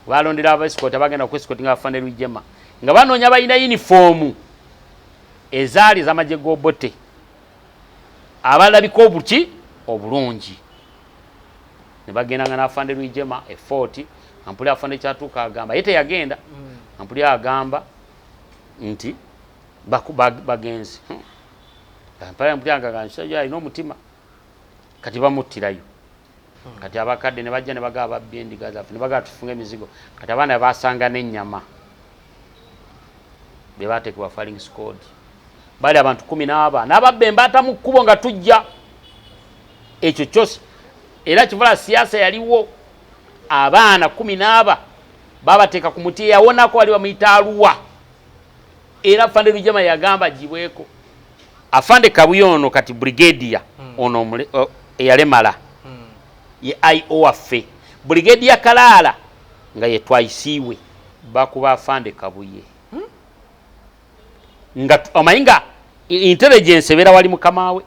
Balondera aba escort abagenda ku escort nga afande Rwigyema, nga banoonya balina yunifoomu ezaali ez'amagye g'Obote, abalabika obuki obulungi, ne bagendanga n'afande Rwigyema e Fort. Ampuli afande Kyatuuka agamba ye teyagenda. Ampuli agamba nti bagenze. Ampuli agamba musajja alina omutima, kati bamuttirayo. Kati abakadde ne bajja ne bagaba babbye endiga zaffe, ne bagaba tufunge emizigo. Kati abaana basanga n'ennyama be bateekebwa firing squad, bali abantu 14 n'ababba embaata mu kkubo nga tujja. Ekyo kyose era kivula siasa yaliwo. Abaana 14 babateeka ku muti, eyawonako wali bamuyita Aluwa. Era afande Rwigyema yagamba gibweko afande Kabuye ono kati brigadier ono eyalemala ye IO waffe, brigadier Kalaala nga ye twayisiiwe. Bakuba afande Kabuye nga omanyi nga intelligence ebeera wali, mukama we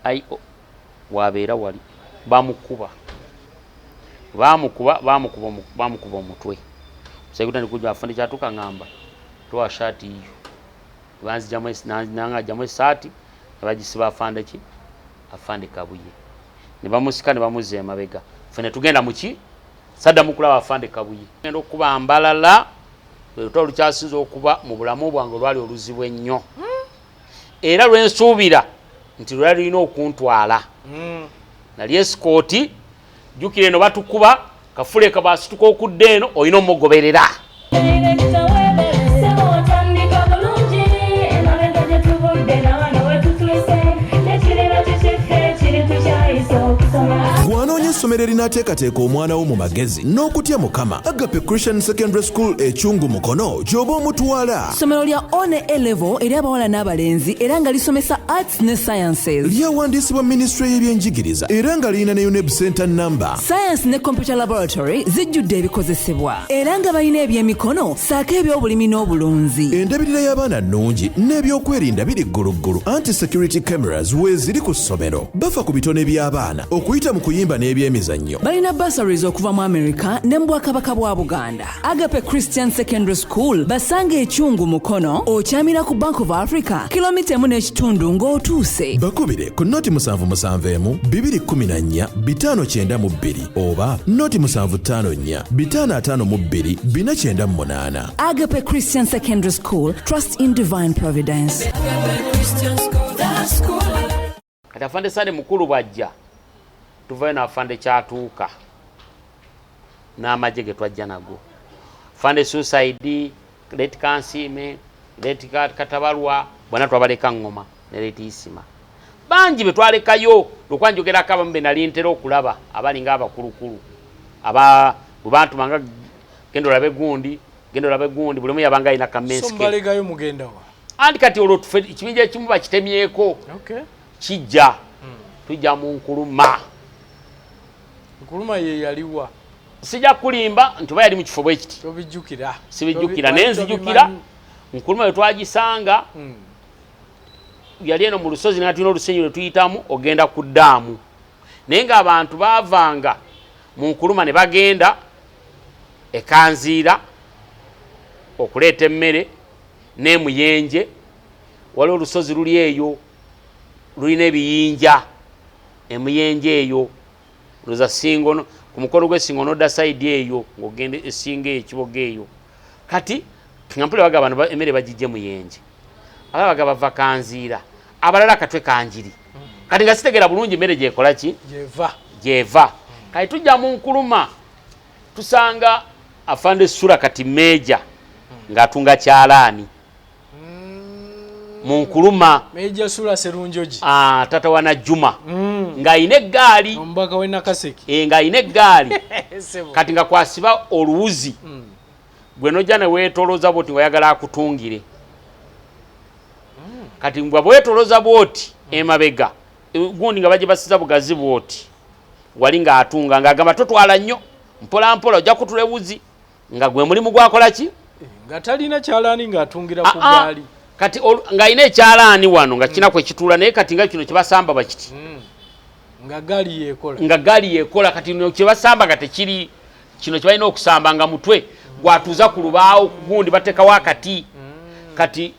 IO wabeera wali. Bamukuba, bamukuba, bamukuba, bamukuba omutwe. Sekuta afande Kyatuka ngamba towa shaati iyo, banzijamu, nangajjamu esaati nebagisiba afande ki, afande Kabuye, ne bamusika ne bamuzza emabega. Ffe ne tugenda muki saddamu kulaba afande Kabuye. Genda okuba Mbalala, lwe lukyasinza okuba mu bulamu bwange olwali oluzibu ennyo, era lwensuubira nti lwali lulina okuntwala. Nali escort. Jjukira eno batukuba kafuleka, basituka okudda eno olina omugoberera. Otandika bulungi, emabega gye tuvudde nawano wetutuuse, nekiriba kikiffe kiri tukyayisa okusoma. Gwanoonya essomero erinaateekateeka omwana wo mu magezi n'okutya Mukama, Agape Christian Secondary School Ekyungu Mukono gy'oba omutwala. Ssomero lya O ne A level eri abawala n'abalenzi, era nga lisomesa arts ne sciences. Lyawandiisibwa minisitule y'ebyenjigiriza era nga lirina ne UNEB center number. Science ne computer laboratory zijjudde ebikozesebwa, era nga balina ebyemikono ssaako ebyobulimi n'obulunzi. Endabirira y'abaana nnungi n'ebyokwerinda biri gguluggulu, anti security cameras weeziri ku ssomero. Bafa ku bitone by'abaana okuyita mu kuyimba n'ebyemizannyo. Balina bursaries okuva mu America ne mu Bwakabaka bwa Buganda. Agape Christian Secondary School basanga Ekyungu Mukono, okyamira ku Bank of Africa, kilomita 1.5 ng'otuuse. Bakubire ku 077 214 592 oba 0754 552 498. Agape Christian Secondary School, trust in divine providence. Kati afande Sande mukulu bwajja, tuvayo n'afande Kyatuuka n'amagye ge twajja nago, afande Suicide, late Kansiime, late Katabalwa, bonna twabaleka Ngoma ne late Isima, bangi be twalekayo. Lukwa njogerako abamu be nali ntera okulaba abali ng'abakulukulu aba bwe bantumanga, genda olabe gundi, genda olabe gundi, buli omu yabanga alina So kamensike. Mbalegayo mugenda wa? Anti kati olwo tufe ekibinja ekimu bakitemyeko. Kijja tujja mu Nkuluma. Nkuluma ye yaliwa? Sijja kulimba nti oba yali mu kifo bwe kiti. Tobijjukira? Sibijjukira, naye nzijukira Nkuluma bwe twagisanga yali eno mu lusozi, nga tulina olusenyi lwe tuyitamu ogenda ku ddaamu, naye ng'abantu baavanga mu Nkuluma ne bagenda ekanziira okuleeta emmere n'emuyenje. Waliwo olusozi luli eyo lulina ebiyinja, emuyenje eyo loza Singo, ku mukono gw'Esingo nodda side eyo ng'ogenda Esingo eyo, Ekiboga eyo. Kati nga mpulira bagamba bano emmere bagijje Muyenje, abalala bagamba bava Kanziira, abalala Akatwe Kanjiri. Kati nga sitegeera bulungi emmere gyekola ki, gyeva. Gyeva. Kati tujja mu Nkuluma, tusanga afande Sura, kati meeja, ng'atunga kyalaani mu Nkuluma. Meja Sula Serunjogi. Ah, tata wa Najjuma, ng'ayina eggaali. Omubaka w'e Nakaseke. Eh, ng'ayina eggaali. Sebo. Kati nga kwasiba oluwuzi gwe nojja ne weetolooza bwoti ngaoyagala akutungire. Kati nga bwetolooza bwoti emabega, gundi nga bagibasiza bugazi bwoti, wali ng'atunga, ng'agamba totwala nnyo, mpola mpola ojja kutula ewuzi, nga gwe mulimu gwakola ki. Nga talina kyalaani, ng'atungira ku Ah, ah. gaali. Kati ng'alina ekyalaani wano nga kinaku ekituula, naye kati nga kino kyebasamba bakiti. Nga gaali yeekola. Nga gaali yekola. Kati no kyebasamba nga tekiri Kino kyebalina okusamba nga mutwe gwatuuza ku lubaawo gundi bateekawo akati. Kati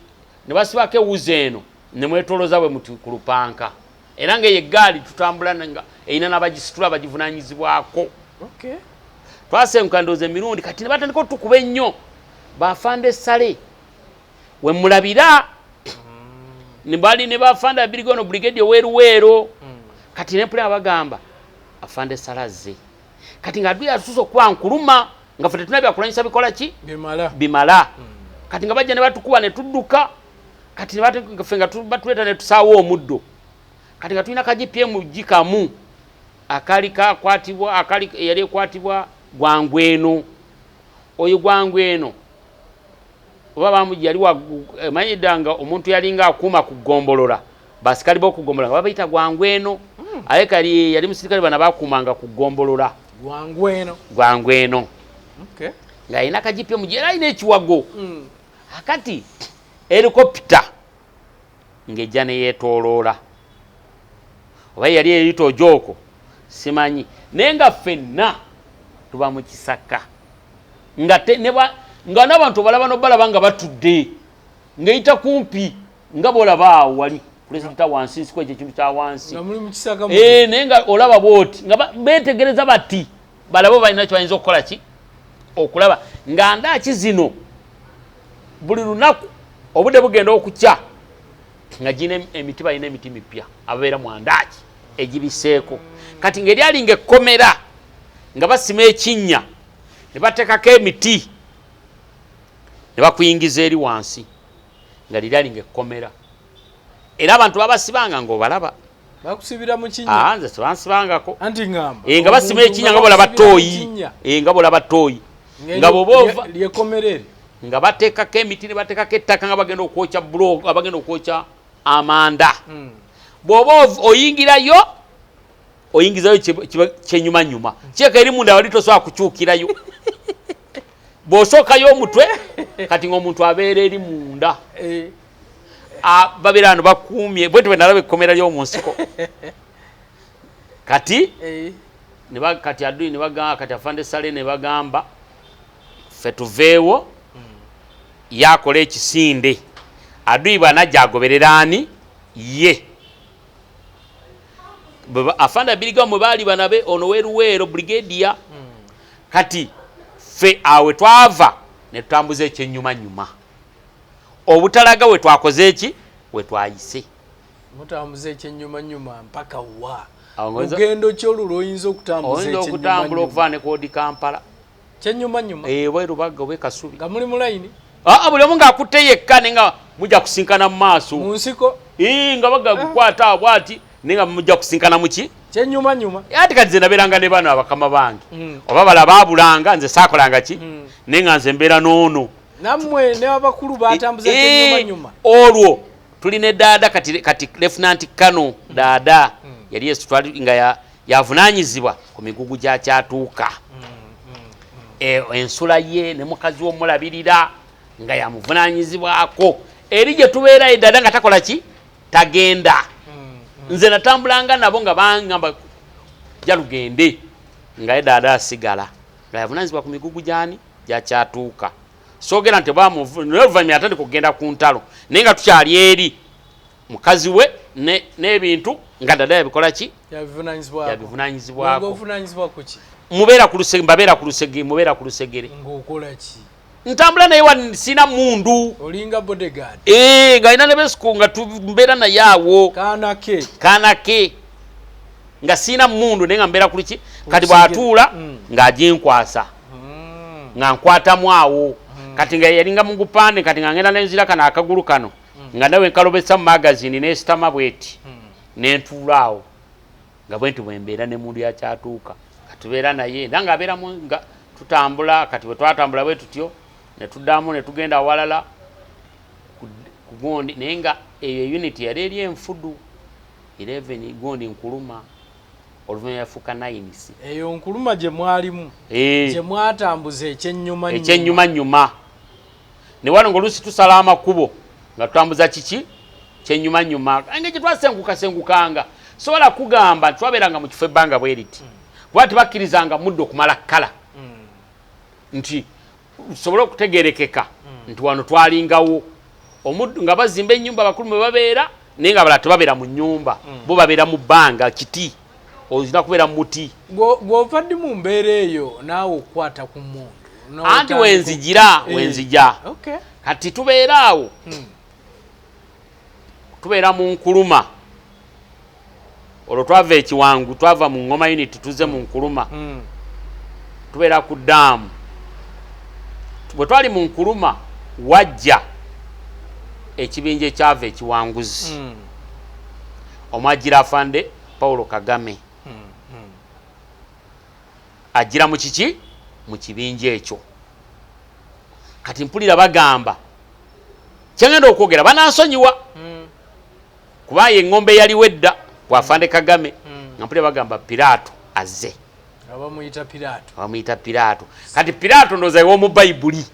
ne basibako ewuzi eno ne mwetolooza bwe muti ku lupanka. Era ng'eyo eggaali tutambula nga erina n'abagisitula abagivunaanyizibwako. Twasenguka ndowooza emirundi kati ne batandika otukuba ennyo. Bafande Sale we mulabira ne bali ne bafande abirigo no brigade oweruweero. Kati ne mpulira bagamba afande Sale azze. Kati nga adui atuuse okuba Nkuluma nga ffe tetulina byakulwanyisa bikola ki? Bimala. Bimala. Kati nga bajja ne batukuba ne tudduka. Kati ne ffe nga batuleeta ne tusaawo omuddo. Kati nga tulina ka GPMG kamu akali kakwatibwa, akali eyali ekwatibwa Gwangweno. Oyo Gwangweno oba bamujja yali manyi dda nga omuntu yalinga akuuma ku ggombolola, basikali b'oku ggombolola nga babayita Gwangweno. Aye kali yali musirikale bana bakuumanga ku ggombolola. Gwangweno. Gwangweno. Ng'alina ka GPMG era alina ekiwago. Akati helikopita ng'ejja ne yeetooloola oba yali eyita ojooko simanyi, naye nga ffenna tuba mu kisaka nga nga n'abantu obalaba nobalaba nga batudde ng'eyita kumpi nga bwolaba awo wali pulezidenta wansi nsiko ekyo ekintu kya wansi. Nga muli mu kisaka. Naye nga olaba bwoti nga beetegereza bati balabe balina kyebayinza okukola ki okulaba nga ndaaki zino buli lunaku obudde bugenda okukya nga gina emiti, balina emiti mipya ababeera mu andaaki egibiseeko. Kati ng'eryalinga ekkomera nga basima ekinnya ne bateekako emiti ne bakuyingiza eri wansi nga liryalinga ekkomera era abantu babasibanga ng'obalaba. Bakusibira mu kinnya? Ah, nze tebansibangako. Anti ngamba Eh, nga basima omuntu ekinnya nga bolaba bakusibira mu tooyi. kinnya. Eh, nga bolaba tooyi nga bw'oba ova Lyekomerere. Nga bateekako emiti ne bateekako ettaka nga bagenda okwokya bulo, nga bagenda okwokya amanda. Bw'oba oyingirayo oyingizayo kyenyumanyuma kyeka eri munda wali tosobola kukyukirayo bw'osookayo omutwe. Kati ng'omuntu abeera eri munda. Ah, babeera wano bakuumye bwe nalaba ekkomera ly'omu nsiko kati. Kati adui ne bagamba, kati afande Sale ne bagamba ffe tuveewo yakola ekisinde, adui bw'anajja agoberera ani ye. Afande abirigawo mwe baali banabe ono weruweero brigadier. Kati ffe awe twava ne tutambuza ekyenyumanyuma obutalaga we twakoze eki we twayise. Mutambuza ekyenyumanyuma mpaka wa? Awo ngoyinza- Lugendo ki olwo lwoyinza okutambuza? Oyinza okutambula okuva ne kodi Kampala. Kyenyumanyuma? Eh, oba Rubaga oba Kasubi. Nga muli mu layini? Aa, buli omu ng'akutte yekka naye nga mujja kusinkana mu maaso. Mu nsiko? Ii, nga bagakukwata awo bwati naye nga mujja kusinkana muki? Kyenyumanyuma. Ati kati nze nabeeranga ne bano abakama bange oba bala baabulanga, nze saakolanga ki naye nga nze mbeera n'ono. Nammwe ne abakulu batambuza Eh, kyenyumanyuma? Olwo tulina daada kati, kati Lieutenant Kano daada yali yesu twali nga yavunaanyizibwa ku migugu gya Kyatuuka. Ensula ye ne mukazi we omulabirira nga yamuvunaanyizibwako eri gye tubeera edada nga takola ki tagenda. Nze natambulanga nabo nga bangamba jalugende nga ye daada asigala nga yavunaanyizibwa ku migugu gyani gyakyatuuka. Soogera nti naye oluvannyuma yatandika okugenda ku ntalo naye nga tukyali eri mukazi we n'ebintu nga dada yabikola ki. Yabivunanyizibwako. Yabivunanyizibwako. Ng'ovunanyizibwa ku ki? Mubeera ku lusegere, mbabeera ku lusegere, mubeera ku lusegere. Ng'okola ki? Ntambula naye wa sina mundu. Olinga bodyguard? Eh, nga alina ne besiku nga mbeera naye awo. Kaana ke? Kaana ke nga siina mundu naye nga mbeera ku luki kati Lusegere. Bw'atuula ng'aginkwasa nga nkwatamu awo. Kati nga yalinga mu gupande, kati nga ngenda nenzira kano akagulu kano nga nawe nkalobesa mu magazini nesitama bweti nentuula awo nga bwenti bwembeera ne mundu yakyatuuka katubeera naye era nga abeera nga tutambula. Kati bwe twatambula bwe tutyo ne tuddamu ne tugenda awalala ku gundi naye nga eyo unit yali eri enfudu 11 gundi Nkuluma oluvannyuma yafuuka 9C. Eyo Nkuluma gye mwalimu? Eh. Gye mwatambuza ekyennyuma? Ekyennyumanyuma ne wano ngaoluusi tusala amakubo nga tutambuza kiki kyennyumanyuma engeri gye twasengukasengukanga sobola kugamba nti twabeeranga mu kifo ebbanga bwe riti kuba tebakkirizanga muddo okumala kkala. Nti tusobole okutegerekeka nti wano twalingawo nga bazimba ennyumba abakulu mwe babeera, naye nga abalala tebabeera mu nnyumba, bo babeera mu bbanga kiti, olina kubeera mu muti. Gw'ova ddi mu mbeera eyo naawe okukwata ku mmundu? Anti wenzijira, wenzija. Kati tubeera awo, tubeera mu Nkuluma. Olwo twava ekiwangu, twava mu Ngoma unit tuze mu Nkuluma. Tubeera ku ddaamu. Bwe twali mu Nkuluma wajja ekibinja ekyava ekiwanguzi, omwajjira afande Paulo Kagame ajjira mu kiki, mu kibinja ekyo. Kati mpulira bagamba kyengenda okwogera banansonyiwa, kuba ye engombe yaliwo edda bwafande Kagame, nga mpulira bagamba Piraato azze. Abamuyita Piraato. Abamuyita Piraato. Kati Piraato ndowooza ew'omu Bayibuli.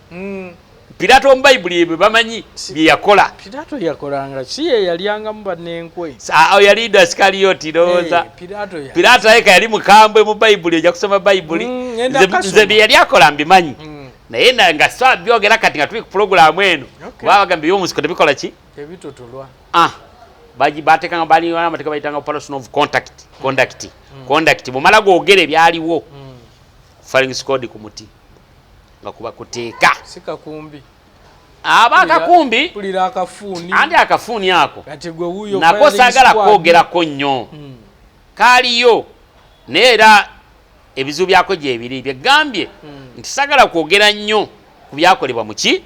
Piraato w'omu Bayibuli bwe bamanyi bye yakola. Piraato yakolanga si ye yalyangamu bannenkwe? Yali Yuda Isikariyoti ndowooza. Piraato ya Piraato aleka yali mukambwe mu Bayibuli, ojja kusoma Bayibuli. Nze bye yali akola mbimanyi. Naye nga so byogera kati nga tuli ku pulogulaamu eno. Kuba bagamba eby'omusiko tebikola ki? Tebitotolwa. Bateekanga bali amateeka bayitanga operation of contact, conduct, conduct. Bw'omala gwogera ebyaliwo, firing squad ku muti nga kuba kuteeka. Si kakumbi. Aba akakumbi. Pulira akafuuni. Anti akafuuni ako. Kati gwe wuuyo nako saagala kwogerako nnyo. Kaaliyo naye era ebizibu byako gyebiri byegambye nti saagala kwogera nnyo ku byakolebwa mu ki.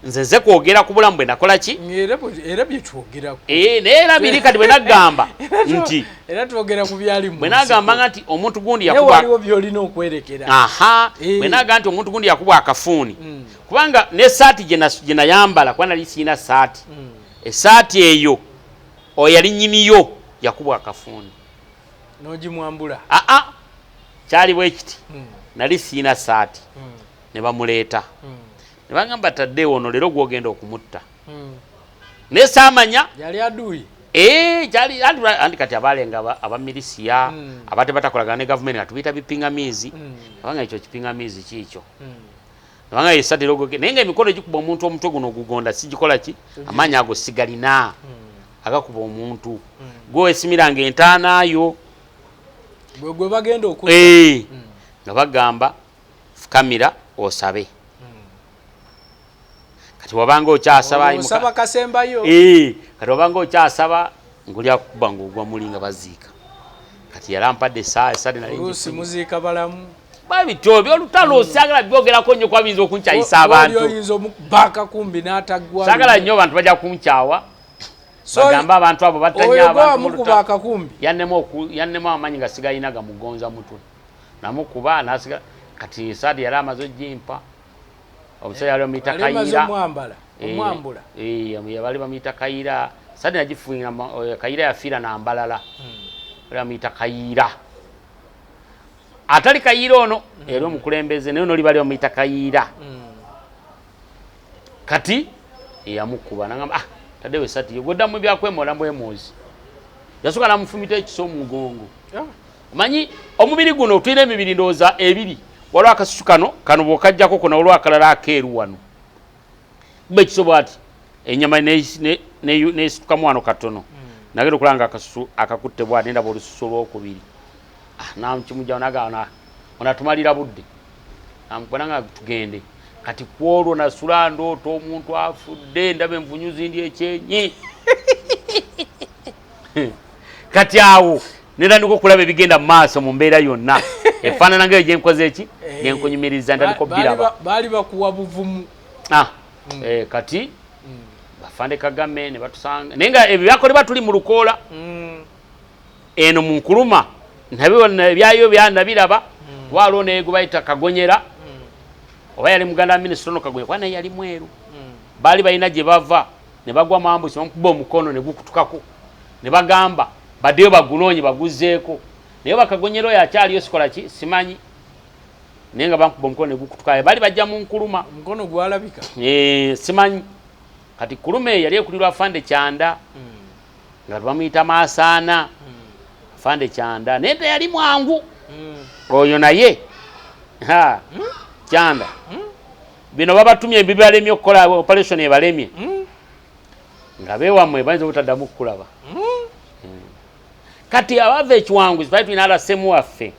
Nze nze kwogera ku bulamu bwe nakola ki? Era bye twogerako. Naye era biri kati bwe nagamba nti era twogera ku byali mu bwe nagamba nti omuntu gundi yakuba waliwo by'olina okwerekera. Bwe nagamba nti omuntu gundi yakuba akafuuni. Kubanga n'essaati gye nayambala kuba nali sirina ssaati. Essaati eyo oyo yali nnyiniyo yakubwa akafuuni. N'ogimwambula. Kyali bwe kiti. Nali sirina ssaati. Ne bamuleeta. Ne bagamba tadde ono leero gw'ogenda okumutta. Naye saamanya. Yali aduyi. Kyali anti kati abalenga abamirisiya abate batakolagana ne gavumenti nga tubiyita bipingamizi. Abanga ekyo kipingamizi kiikyo. Abanga esati logo naye nga emikono egikuba omuntu omutwe guno ogugonda sigikola ki? Amaanyi ago sigalina. Agakuba omuntu. Gwe wesimiranga entaana yo. Gwe bagenda okutta. Nga bagamba fukamira osabe. Kati wabanga okyasaba osaba kasembayo. Kati wabanga okyasaba nguli akukuba ng'ogwa muli nga baziika. Kati yalampadde essaawa nali oluusi muziika balamu. Babityo by'olutalo saagala byogerako nnyo kuba biyinza okunkyayisa abantu. Oyinza omukuba akakumbi n'ataggwa. Saagala nnyo abantu bajja kunkyawa. Bagamba abantu abo battanya abantu mu lutalo. Akakumbi. Yannemu amaanyi nga sigalina gamugonza mutwe. Namukuba n'asigala. Kati esaadi yali amaze ogimpa. Omusajja yali bamuyita Kayira. Omwambula. Bali bamuyita Kayira. Saadi nagifunira Kayira yafiira na Mbalala. Bali bamuyita Kayira. Atali Kayira ono yali omukulembeze naye noli bali bamuyita Kayira. Kati yamukuba nagamba taddewo essaati ye gwoddamu ebyakwemola mbwemozi. Yasooka n'amufumita ekiso mu mugongo. Omanyi omubiri guno tulina emibiri ndowooza ebiri. Waliwo akasusu kano kano bw'okaggyako kona waliwo akalala akeeru wano. Kuba ekiso bw'ati ennyama n'esitukamu wano katono. Nagenda okulaba nga akasusu akakutte bw'ati ndaba olususu olwokubiri. Nakimugyawo n'agamba onatumalira budde. Namukuba nga tugende. Kati ku olwo nasula ndoota omuntu afudde ndaba envunyu zindi ekyenyi. Kati awo netandika okulaba ebigenda mu maaso mu mbeera yonna efaanana ngaeyo gyenkoze eki gyenkunyumiriza ntandika obbiraba. Baali bakuwa buvumu. Kati bafande Kagame ne batusanga naye nga ebyo byakolebwa tuli mu lukoola eno mu Nkuluma ebyayo byanabiraba waliwo naye gwe bayita Kagonyera oba yali muganda wa minisita ono Kagonyera kuba naye yali mweru. Baali balina gye bava ne bagwa mu ambusi bamukuba omukono ne gukutukako ne bagamba baddeyo bagunoonye baguzzeeko naye bakagonyera oyo akyaliyo sikola ki simanyi naye nga bankuba omukono ne gukutuka bali bajja mu Nkuluma. Omukono gwalabika simanyi. Kati Nkuluma eyo yali ekulirwa Afande Kyanda nga bamuyita Maasaana. Afande Kyanda naye teyali mwangu oyo naye Kyanda bino babatumye bibalemye okukola operation ebalemye nga bewammwe bayinza obutaddamu kukulaba. Kati abava ekiwanguzi twali tulina alasemu waffe,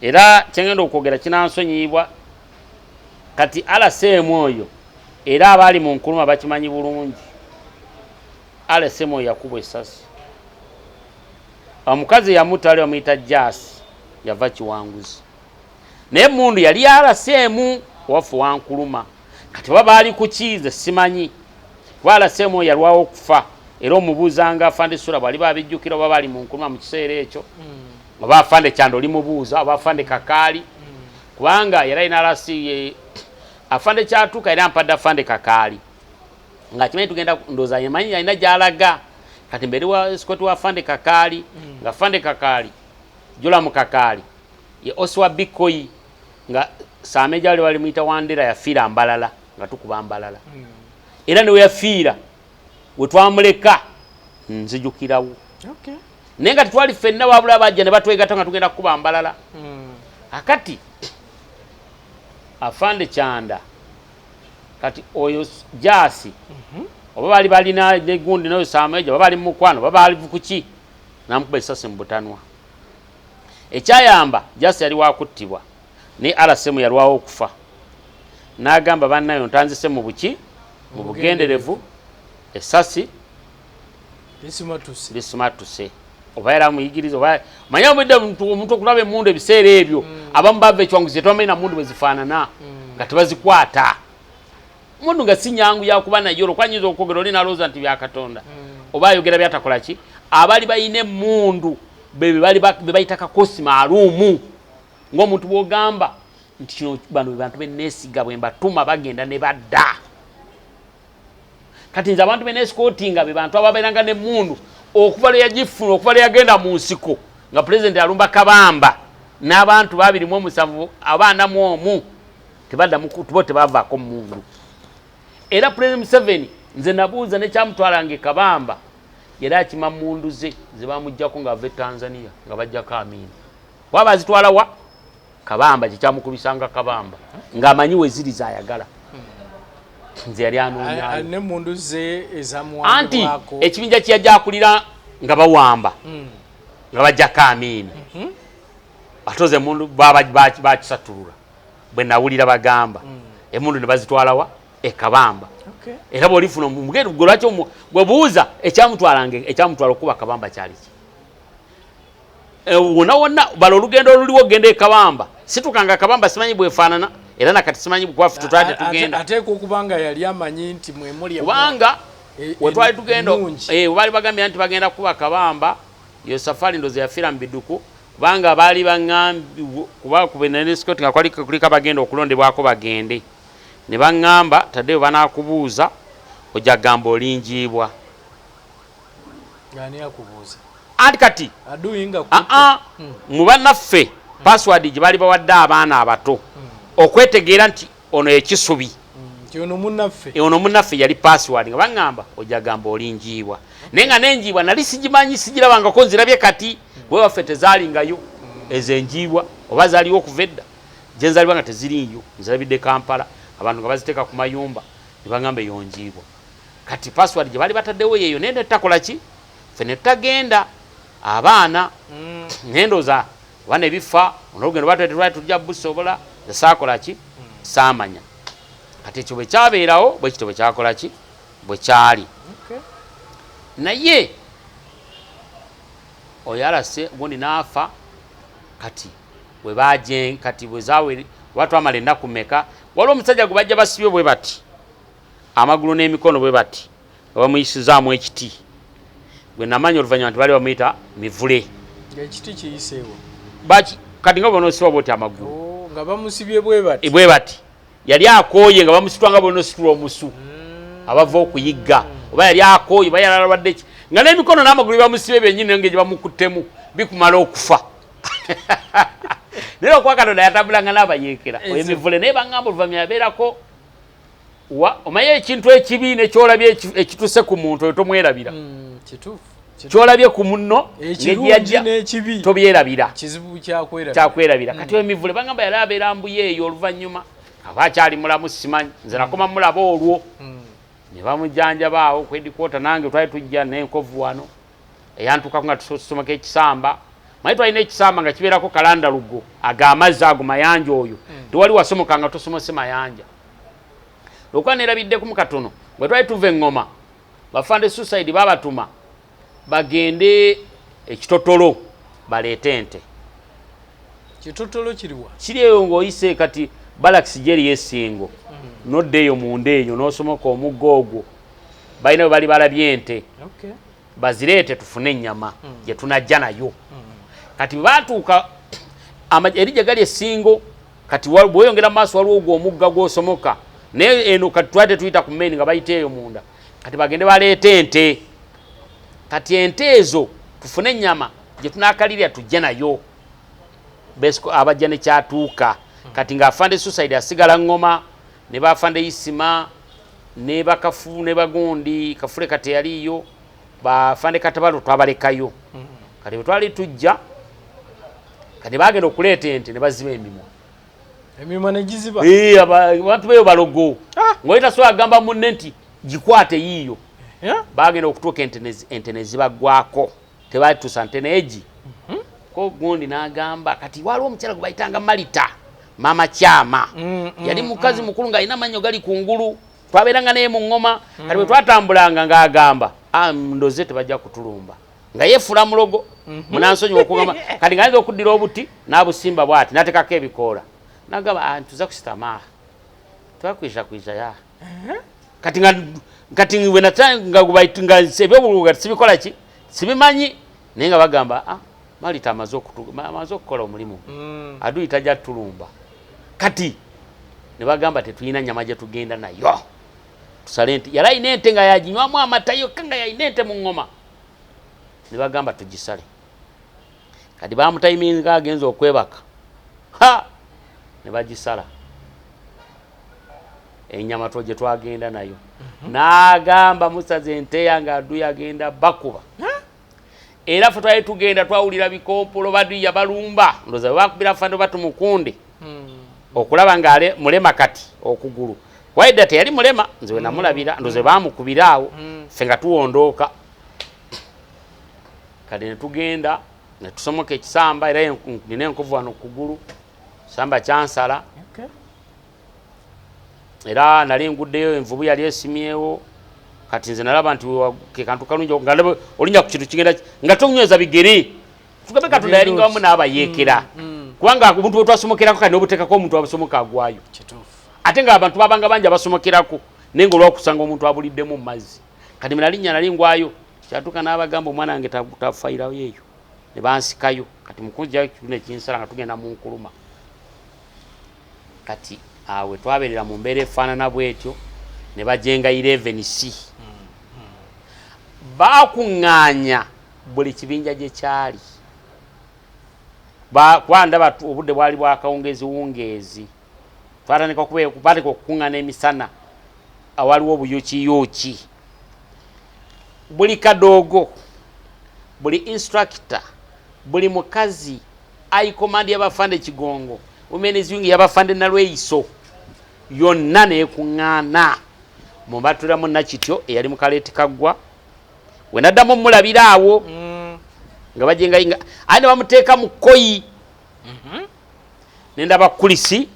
era kyengenda okwogera kinansonyiyibwa. Kati RCM oyo, era abaali mu Nkuluma bakimanyi bulungi, RCM oyo yakubwa essasi. Omukazi yamutta ali bamuyita Jasi, yava Kiwanguzi, naye emundu yali RCM waffe Wankuluma. Kati oba baali kukiize simanyi, kuba RCM oyo yalwawo okufa. Era omubuuzanga afande Sula bwali babijjukira, oba baali mu Nkuluma mu kiseera ekyo, oba afande Kyanda olimubuuza, oba afande Kakaali, kubanga yali alina RC afande Kyatuuka. Era mpadde afande Kakaali nga kimanyi tugenda, ndowooza yemanyi alina gy'alaga. Kati mbere wa escort wa afande Kakaali, nga afande Kakaali Jolamu Kakaali ye OC wa Bikoyi, nga Sameja wali balimuyita Wandera, yafiira Mbalala nga tukuba Mbalala. Era newe yafiira wetwamuleka nzijukirawo, naye nga tetwali ffenna, wabula bajja ne batwegatta nga tugenda kukuba Mbalala. Akati afande Kyanda, kati oyo Jasi, oba baali balina negundi noyo Sameja, oba bali mumukwano, oba baali kuki, namukuba esasi mu butanwa. Ekyayamba Jasi yali wakuttibwa, naye RCM yalwawo okufa n'agamba bannayo ntanzise mu buki, mu bugenderevu, esasi lisimatuse. Oba yali amuyigiriza, oba manye obudde omuntu okulaba emundu ebiseera ebyo, abamu bava ekiwanguzi tebamanyi na mundu bwe zifaanana, nga tebazikwata mundu, nga si nyangu yakuba naye. Olwo nyinza okwogera oli nalowooza nti byakatonda, oba ayogera byatakola ki. Abali balina emundu be bayita kakosi maalumu, ng'omuntu bw'ogamba nti kino bano be bantu beneesiga, bwe mbatuma bagenda ne badda. Kati nze abantu benesikotinga be bantu ababeeranga n'emmundu okuva lwe yagifuna, okuva lwe yagenda mu nsiko nga pulezidenti alumba Kabamba n'abantu 27 abaana mu omu, tebaddamu bo tebavaako mundu. Era Pulezidenti Museveni nze nabuuza nekyamutwalanga e Kabamba, yali akima mundu ze ze bamugjako ng'ava e Tanzania, nga bajjako Amiini, kuba bazitwala wa Kabamba, kyekyamukubisanga Kabamba ng'amanyi weziri zayagala. Nze yali anoonyayo nemundu ze anti ekibinja kyeyajja akulira nga bawamba, nga bajjako Amiini, ate emundu bakisatulula. Bwe nawulira bagamba emundu ne bazitwalawa ekabamba. Era bwolifuna omugendo gwe, lwaki gwe buuza ekyamutwalanga, ekyamutwala okuba Kabamba kyali ki? Wonna wonna bala olugendo oluliwo ogenda ekabamba, situkanga Kabamba, simanyi bwefaanana, era nakati simanyi bukwafu tutwali tetugenda. Ateekwa okuba nga yali amanyi nti mwemuli kubanga wetwali tugenda baali bagambye nti bagenda kuba Kabamba. Yo safari ndoza yafiira mu biduku, kubanga baali baŋŋambi kuba kubenescot nga kwali kuliko abagenda okulondebwako bagende, ne baŋŋamba taddeyo banaakubuuza ojja gamba olinjiibwa. Ani akubuuza? Anti kati aduinga aa mu bannaffe password gye baali bawadde abaana abato okwetegeera nti ono ekisubi nti ono munnaffe. Ono munnaffe, yali password nga baŋŋamba ojja gamba olinjiibwa, naye nga nenjiibwa nali sigimanyi, sigirabangako, nzirabye kati. Bwe waffe tezaalingayo ezo enjiibwa, oba zaaliwo okuva edda gyenzaalibwa nga teziriiyo. Nzirabidde Kampala abantu nga baziteeka ku mayumba, ne baŋŋamba eyo njiibwa. Kati password gye baali bataddewo yeeyo, naye netutakola ki, ffe ne tutagenda abaana, naye ndowooza oba ne bifa olugendo batwali tujja busobola. Nze saakola ki, saamanya. Kati ekyo bwe kyabeerawo bwe kityo bwe kyakola ki, bwe kyali. Naye oyo alase gundi n'afa. Kati bwe baje, kati bwe zawe oba twamala ennaku meka, waliwo omusajja gwe bajja basibye bwe bati amagulu n'emikono bwe bati, nga bamuyisizaamu ekiti, gwe namanya oluvannyuma nti baali bamuyita Mivule. Ekiti kiyiseewo? Kati nga bonoosiba bwoti amagulu. Oh, nga bamusibye bwe bati? Bwe bati. Yali akooye nga bamusitwa nga bonositula omusu abava okuyigga, oba yali akooye, oba yali alwadde ki, nga n'emikono n'amagulu bamusibye byennyini nga gye bamukuttemu bikumala okufa. Naye okuba Katonda yatambulanga n'abayeekera oyo Mivule, naye baŋŋamba oluvannyuma yabeerako wa omaye ekintu ekibi nekyolabye ekituse ku muntu oyo tomwerabira. Kituufu. Kyolabye ku munno Ekirungi n'ekibi. Tobyerabira. Kizibu kyakwerabira. Kyakwerabira. Kati emivule bagamba yali abeera Mbuye eyo, oluvannyuma aba akyali mulamu simanyi, nze nakoma mulaba olwo ne bamujanjaba awo ku headquarter. Nange twali tujja n'enkovu wano eyantukako nga tusomako ekisamba. Manyi twalina ekisamba nga kibeerako kalandalugo ag'amazzi ago mayanja oyo, tewali wasomoka nga tosomose mayanja. Lwokuba neerabiddeku mu katono, bwe twali tuva eŋŋoma, bafande suicide babatuma bagende ekitotolo baleete ente. Kitotolo kiriwa? Kiri eyo ng'oyise kati barracks gyeri yesingo, nodda eyo munda eyo n'osomoka omugga ogwo, balina bwe bali balabye ente. Bazireete tufune ennyama gye tunajja nayo. Kati bwe batuuka eri gye gali essingo, kati bw'oyongera mu maaso waliwo ogwo omugga gw'osomoka, naye eno kati twali tetuyita ku main, nga bayita eyo munda. Kati bagende baleete ente, kati ente ezo tufune ennyama gye tunakalirira tujje nayo. Abajja nekyatuuka kati ng'afande suicide asigala ngoma ne bafande Isima ne bakafu ne bagundi kafule, kati yaliyo bafande Katabalo, twabalekayo. Kati bwe twali tujja, kati bagenda okuleeta ente ne baziba emimwa. Emimwa ne giziba? Eh, abantu beyo balogo, ng'oli tasobola agamba munne nti gikwate yiiyo. Bagenda okutuuka ente ne zibaggwako, tebatuusa nte neegi ko gundi n'agamba. Kati waliwo omukyala gwe bayitanga Malita, Maama Kyama. Yali mukazi mukulu ng'alina amannyo gali kungulu, twabeeranga naye mu ŋŋoma. Kati bwe twatambulanga ng'agamba, "Ah, ndoze tebajja kutulumba," nga yeefula mulogo. Munansonyiwa okugamba, kati ng'ayinza okuddira obuti n'abusimba bw'ati n'ateekako ebikoola n'agamba, "Ah, tuza kusitama twakwija kwija ya." Kati nga kati bwe nga nga ebyobuluga sibikola ki sibimanyi, naye nga bagamba, "Ah, Malita amaze okukola omulimu gwe." Adui tajja tulumba. Kati ne bagamba tetulina nyama gye tugenda nayo, tusale ente. Yali alina ente nga yaginywamu amata yokka, nga yalina ente mu ŋŋoma. Ne bagamba tugisale. Kati bamutayiminga agenza okwebaka, ha, ne bagisala enyama gye twagenda nayo. N'agamba musaze ente yange, adui agenda bakuba. Era ffe twali tugenda twawulira bikompolo, baduya balumba. Ndoza bwe bakubira fando batumukunde okulaba nga ale mulema kati okugulu waidda teyali mulema, nze we namulabira ndoze bamukubira awo. Ffe nga tuwondooka, kati ne tugenda ne tusomoka ekisamba, era nina enkovu wano ku kugulu, kisamba kyansala. Era nali nguddeyo, envubu yali esimyewo. Kati nze nalaba nti ke kantu kalungi nga ndaba olinnya ku kintu kigenda nga tonyweza bigere. Tugambe Katonda yalinga wamu n'abayeekera, kubanga obuntu bwe twasomokerako kati n'obuteekako omuntu abusomoka agwayo. Ate ng'abantu babanga bangi abasomokerako, naye nga olwakusanga omuntu abuliddemu mu mazzi. Kati mwe nalinnya nali ngwayo, kyatuuka n'abagamba omwana wange tafayirayo eyo, ne bansikayo. Kati mukunja nekinsala nga tugenda mu nkuluma. Kati awe twabeerera mu mbeera efaanana bwetyo, ne bajenga 11C, bakuŋŋaanya buli kibinja gye kyali. Kuba ndaba obudde bwali bwakawungeezi wungeezi, twatandika batandika okukuŋŋaana emisana awaliwo obuyukiyuki. Buli kadoogo, buli instructor, buli mukazi, high command y'abafande Kigongo, women's wing y'abafande Nalweyiso, yonna nekuŋŋaana mubatulamu. Nakityo eyali mukaleeti kaggwa we naddamu mulabira awo nga bajenga aye ne bamuteeka mu kkoyi. Nendaba Kulisi,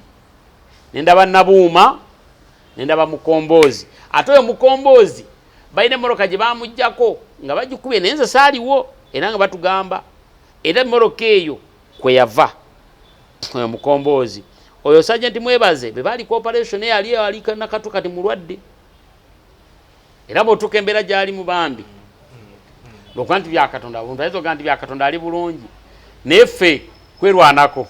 nendaba Nabuuma, nendaba Mukomboozi. Ate oyo Mukomboozi balina emmotoka gye bamugjako nga bagikubye, naye nze saaliwo, era nga batugamba era emmotoka eyo kwe yava oyo Mukomboozi. Oyo Sergeant Mwebaze be baali ku operation eyali ali nakatu, kati mulwadde, era bw'otuuka embeera gy'ali mu bambi, lwokuba nti byakatonda, omuntu ayinza okugaa nti byakatonda ali bulungi, naye ffe kwerwanako.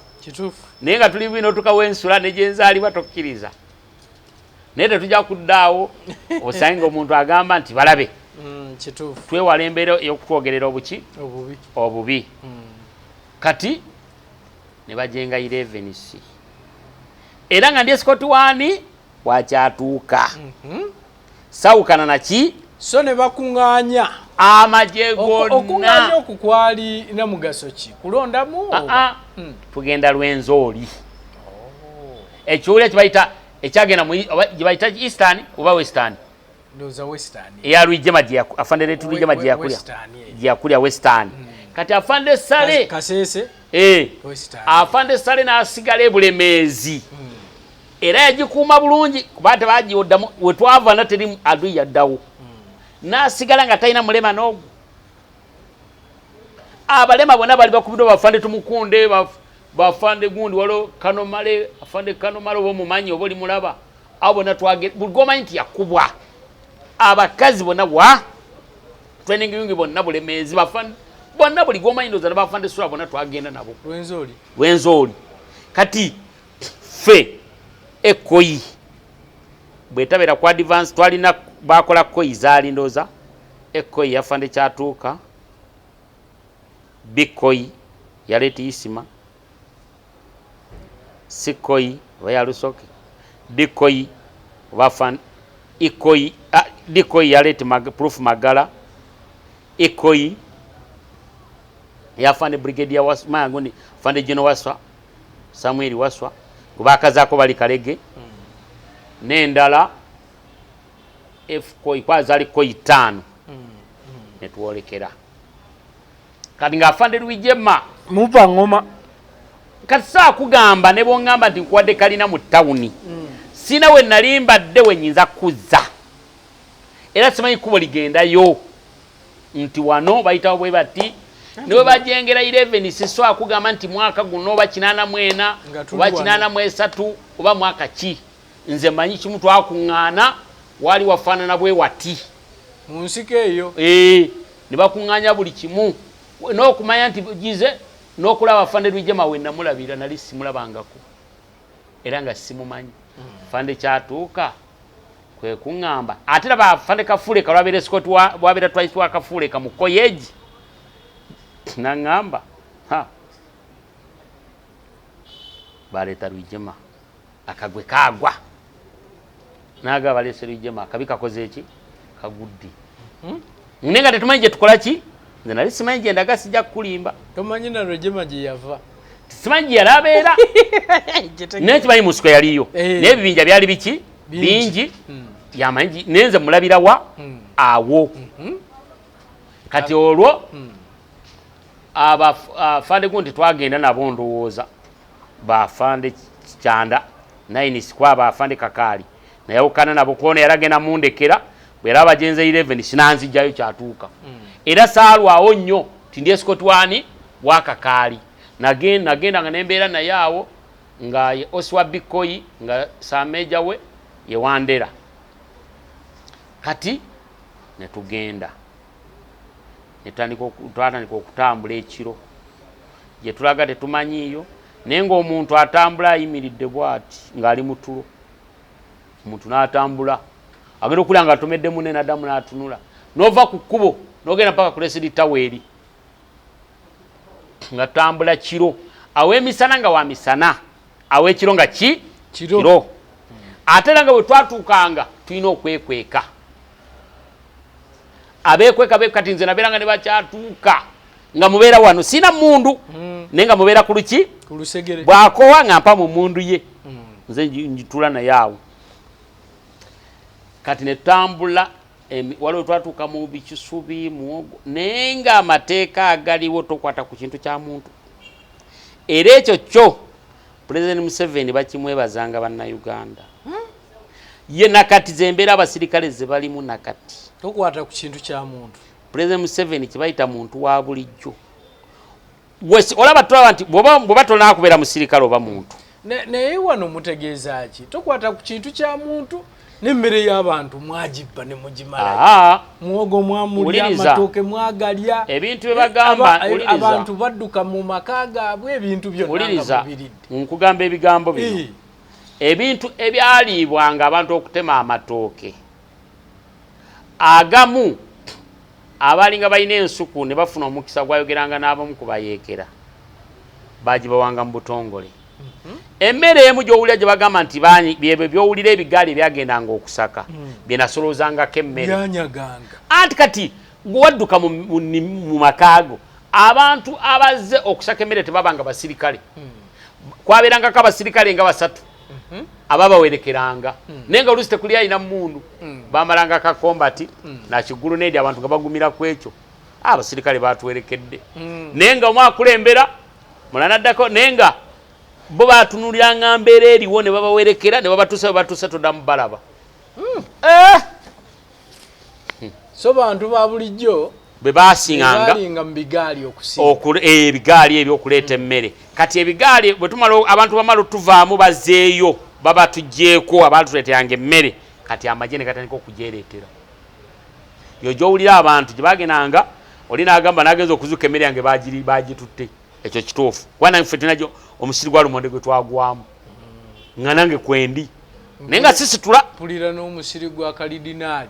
Naye nga tuli bwino, otuuka wensula ne gyenzaalibwa tokkiriza, naye tetujja kuddaawo osange nga omuntu agamba nti balabe. Twewala embeera ey'okutwogerera obuki obubi. Obubi. Kati ne bajenga 11C, era nga ndi escort waani wakyatuuka sawukana naki. So ne bakuŋŋaanya. Amagye gonna. Okuŋŋaanya okwo kwali na mugaso ki? Kulondamu? Tugenda Lwenzori. Ekiwulira kye ekyagenda gye bayita Eastern oba Western? Ndowooza Western. Eya Rwigyema gye afande Letu Rwigyema gye yakulya. Gye yakulya Western. Kati afande Sale Kasese? Western. Afande Sale n'asigala e Bulemeezi. Era yagikuuma bulungi kuba tebagiwoddamu, we twava na teri adui yaddawo. N'asigala nga talina mulema n'ogwo. Abalema bonna bali bakubiddwa bafande Tumukunde, bafande gundi waliwo Kanomale, afande Kanomale oba omumanyi oba olimulaba. Abo bonna buli gw'omanyi nti yakubwa. Abakazi bonna wa training wing bonna Bulemeezi, bafande bonna buli gw'omanyi ndowooza ne bafande Sula bonna twagenda nabo. Lwenzori. Lwenzori. Kati ffe ekoyi bwetabeera ku advance twalina bakola koyi zaali ndowooza ekoyi yafande Kyatuuka, bikoyi yaleeta Isima, sikoyi oba yalusoke, dikoyi oba fan ikoyi, dikoyi yaleeta proof Magala, ikoyi yafande Brigadier Waswa, magundi fande General Waswa, Samuel Waswa kubakazaako bali Kalege, n'endala F koyi kwazaali koyi 5 ne twolekera. Kati ng'afande Rwigyema muva ngoma. Kati saa kugamba ne bw'ongamba nti nkuwadde kalina mu tawuni, sina we nali mbadde we nnyinza kuzza, era simanyi kkubo ligendayo nti wano bayitawo bwe bati ne bwe bajengera 11. Sisobola kugamba nti mwaka guno oba 84 oba 83 oba mwaka ki. Nze manyi kimu, twakuŋŋaana waali wafaanana bwe wati mu nsiko eyo, ne bakuŋŋaanya buli kimu n'okumanya nti gize n'okulaba afande Rwigyema we namulabira nali simulabangako era nga simumanyi. Afande Kyatuuka kwe kuŋŋamba ate laba afande Kafuuleka lwabeera escort wabeera twice wa Kafuuleka mu koyeegi, naŋŋamba ha baleeta Rwigyema akagwe kaagwa, naga baleese Rwigyema akabi kakoze eki kagudde, naye nga tetumanyi gye tukola ki. Nze nali simanyi gye ndaga, sijja kukulimba. Tomanyi na Rwigyema gye yava? Simanyi gye yali abeera, naye kimanyi mu nsiko yaliyo, naye ebibinja byali biki bingi, yamanyi naye nze mulabira wa awo. Kati olwo abafande gundi twagenda nabo ndowooza bafande Kyanda 9 sikwa bafande Kakaali nayawukana nabo kuona yaragenda mundekera bwe yali abagenze 11 sinanzijjayo Kyatuuka. Era saalwawo nnyo ti ndi escort wani wa Kakaali, nagenda nga nembeera naye awo nga Oswa Bikoyi nga sameja we ye Wandera. Kati netugenda twatandika okutambula ekiro gye tulaga tetumanyiiyo, naye ng'omuntu atambula ayimiridde bw'ati ng'ali mu tulo, omuntu n'atambula agenda okulya nga atomedde munne n'addamu n'atunula, n'ova ku kkubo n'ogenda mpaka ku Lesidi Tower eri, nga tutambula kiro, aw'emisana nga wa misana, aw'ekiro nga ki kiro. Ate era nga bwe twatuukanga tulina okwekweka, abeekweka kati nze nabeeranga ne bakyatuuka nga mubeera wano sina mundu, naye nga mubeera ku luki bw'akowa nga mpa mu mundu ye, nze njitula naye awo. Kati ne tutambula waliwo twatuuka mu bikisubi muwogo, naye nga amateeka agaliwo tokwata ku kintu kya muntu. Era ekyo kyo Pulezidenti Museveni bakimwebazanga Bannayuganda. Ye nakati zembeera abasirikale ze balimu nakati tokwata ku kintu kya muntu. Pulezidenti Museveni kibayita muntu wa bulijjo. Olaba tulaba nti bw'oba tolina kubeera musirikale oba muntu. Naye wano mutegeeza ki? Tokwata ku kintu kya muntu n'emmere y'abantu mwagibba ne mugimala, muwogo mwamulya, amatooke mwagalya, ebintu bye bagamba. Abantu badduka mu maka gaabwe, ebintu byonna nga mubiridde. Nkugamba ebigambo bino, ebintu ebyaliibwanga abantu okutema amatooke agamu, abalinga balina ensuku ne bafuna omukisa gwayogeranga n'abamu ku bayeekera, bagibawanga mu butongole. Emmere emu gy'owulira gye bagamba nti byebyo by'owulira ebigaali ebyagendanga okusaka bye nasoloozangako emmere. Anti kati Gwe wadduka mu makaago, abantu abazze okusaka emmere tebabanga basirikale. Kwabeerangako abasirikale nga basatu ababawerekeranga, naye nga oluusi tekuli alina mundu. Bamalanga kakombati nakigulu nedi, abantu nga bagumira ku ekyo. Abasirikale batuwerekedde, naye nga omu akulembera, mulala naddako, naye nga bo batunuliranga mbeera eriwo ne babawerekera ne babatuusa. Bwe batuusa, toddamu balaba. Eh! So bantu ba bulijjo bwe basinganga balinga mu bigaali okusinga. Ebigaali ebyo okuleeta emmere. Kati ebigaali bwe tumala, abantu bamala otuvaamu, bazeeyo, baba tugjeeko abatuleeteranga emmere. Kati amagye ne gatandika okugyereetera. Yo gyowulira abantu gye bagendanga, oli n'agamba nagenza okuzuuka emmere yange bagitutte. Ekyo kituufu, kuba nange ffe tulinajo omusiri gwa lumonde gwe twagwamu, nga nange kwendi, naye nga sisitula. Mpulira n'omusiri gwa kalidinaali.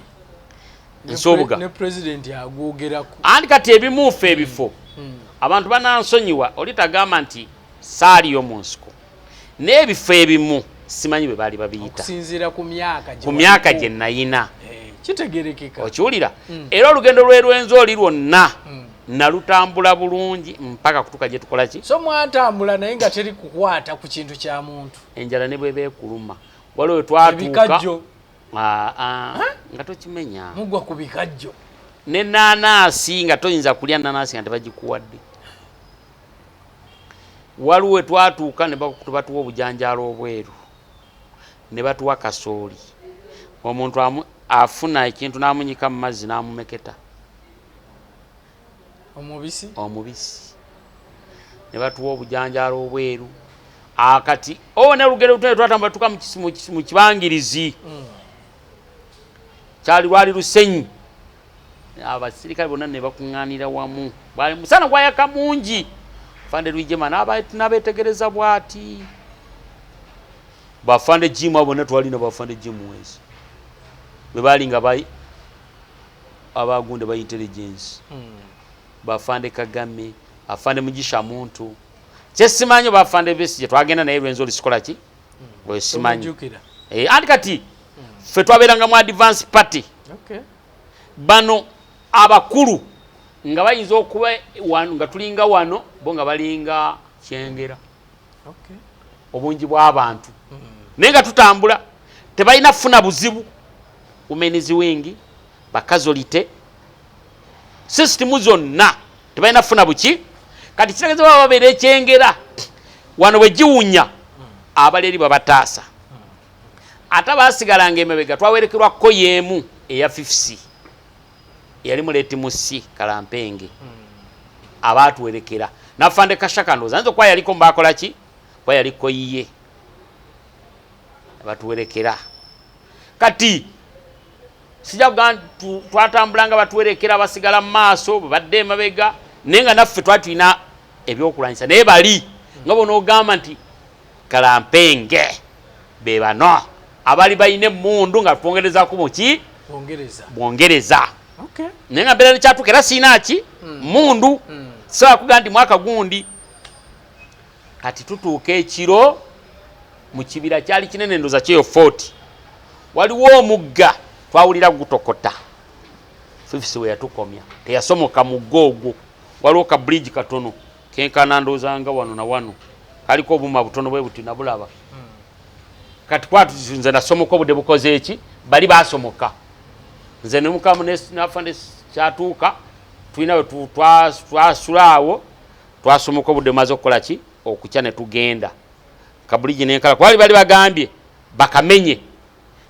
Nsubuga. Ne pulezidenti agwogerako. Anti kati ebimu ffe ebifo, abantu banansonyiwa, oli tagamba nti saaliyo mu nsiko, n'ebifo ebimu simanyi bwe baali babiyita. Okusinziira ku myaka gye Ku myaka waliko. gye nayina. Eh, kitegerekeka. Okiwulira? Era olugendo lw'erwenzi oli lwonna nalutambula bulungi mpaka kutuuka gye tukola ki. So mwatambula naye nga teri kukwata ku kintu kya muntu. Enjala ne bweba ekuluma, waliwo we twatuuka. Ebikajjo. Ah, ah, nga tokimenya. Mugwa ku bikajjo. Ne nanaasi, nga toyinza kulya nanaasi nga tebagikuwadde. Waliwo we twatuuka ne batuwa obujanjaalo obweru ne batuwa kasooli. Omuntu afuna ekintu n'amunyika mu mazzi n'amumeketa. Omubisi. Omubisi. Ne batuwa obujanjaalo obweru. Akati o ne olugendo lutene twatambula tuka mu kibangirizi, kyali lwali lusenyi, abasirikale bonna ne bakuŋŋaanira wamu. Bwali musana gwayaka mungi. Fande Lwijema n'abeetegereza bw'ati, bafande Jimu abo bonna twalina, bafande Jimu wensi bwe baali nga abagunde ba intelligence, bafande Kagame, afande Mugisha Muntu, kyesimanyi bafande Besigye twagenda naye Lwenzi olisikola ki wesimanyi. Tomujjukira. Eh, anti kati ffe twabeeranga mu advance party. Bano abakulu nga bayinza okuba wano nga tulinga wano, bo nga balinga Kyengera. Obungi bw'abantu, naye nga tutambula tebalina kufuna buzibu. Women's wing, ba casualty, system zonna tebalina kufuna buki. Kati kitegeeza baba babeera ekyengera wano, bwe giwunya abaleri babataasa, ate abaasigalanga emabega twawerekerwa koyeemu eya fifc eyali muleti musi kalampenge abaatuwerekera nafande Kashaka. Ndowooza nza okuba yaliko mbakola ki, kuba yaliko yiye batuwerekera. Kati sijja kugamba twatambulanga batuwerekera, basigala mu maaso bwe badde emabega, naye nga naffe twali tulina ebyokulwanyisa, naye bali nga bonaogamba nti kalampenge be bano abali balina emundu nga twongerezaku muki. Bongereza. Bwongereza. Naye nga mbeera nekyatuuka era siina ki mundu, sobola kugamba nti mwaka gundi. Kati tutuuka ekiro mu kibira, kyali kinene, ndoza kyeyo 40. Waliwo omugga twawulira gutokota. Fifisi we yatukomya teyasomoka mugga ogwo. Waliwo ka bridge katono kenkana ndowooza nga wano na wano, kaliko obuma butono bwe buti, nabulaba. Kati kwatu nze nasomoka obudde bukoze eki, bali basomoka, nze nemukamu nafande kyatuuka tulina we twasula awo. Twasomoka obudde bumaze okukola ki, okukya, ne tugenda kabuligi nenkala kubali bali bagambye bakamenye,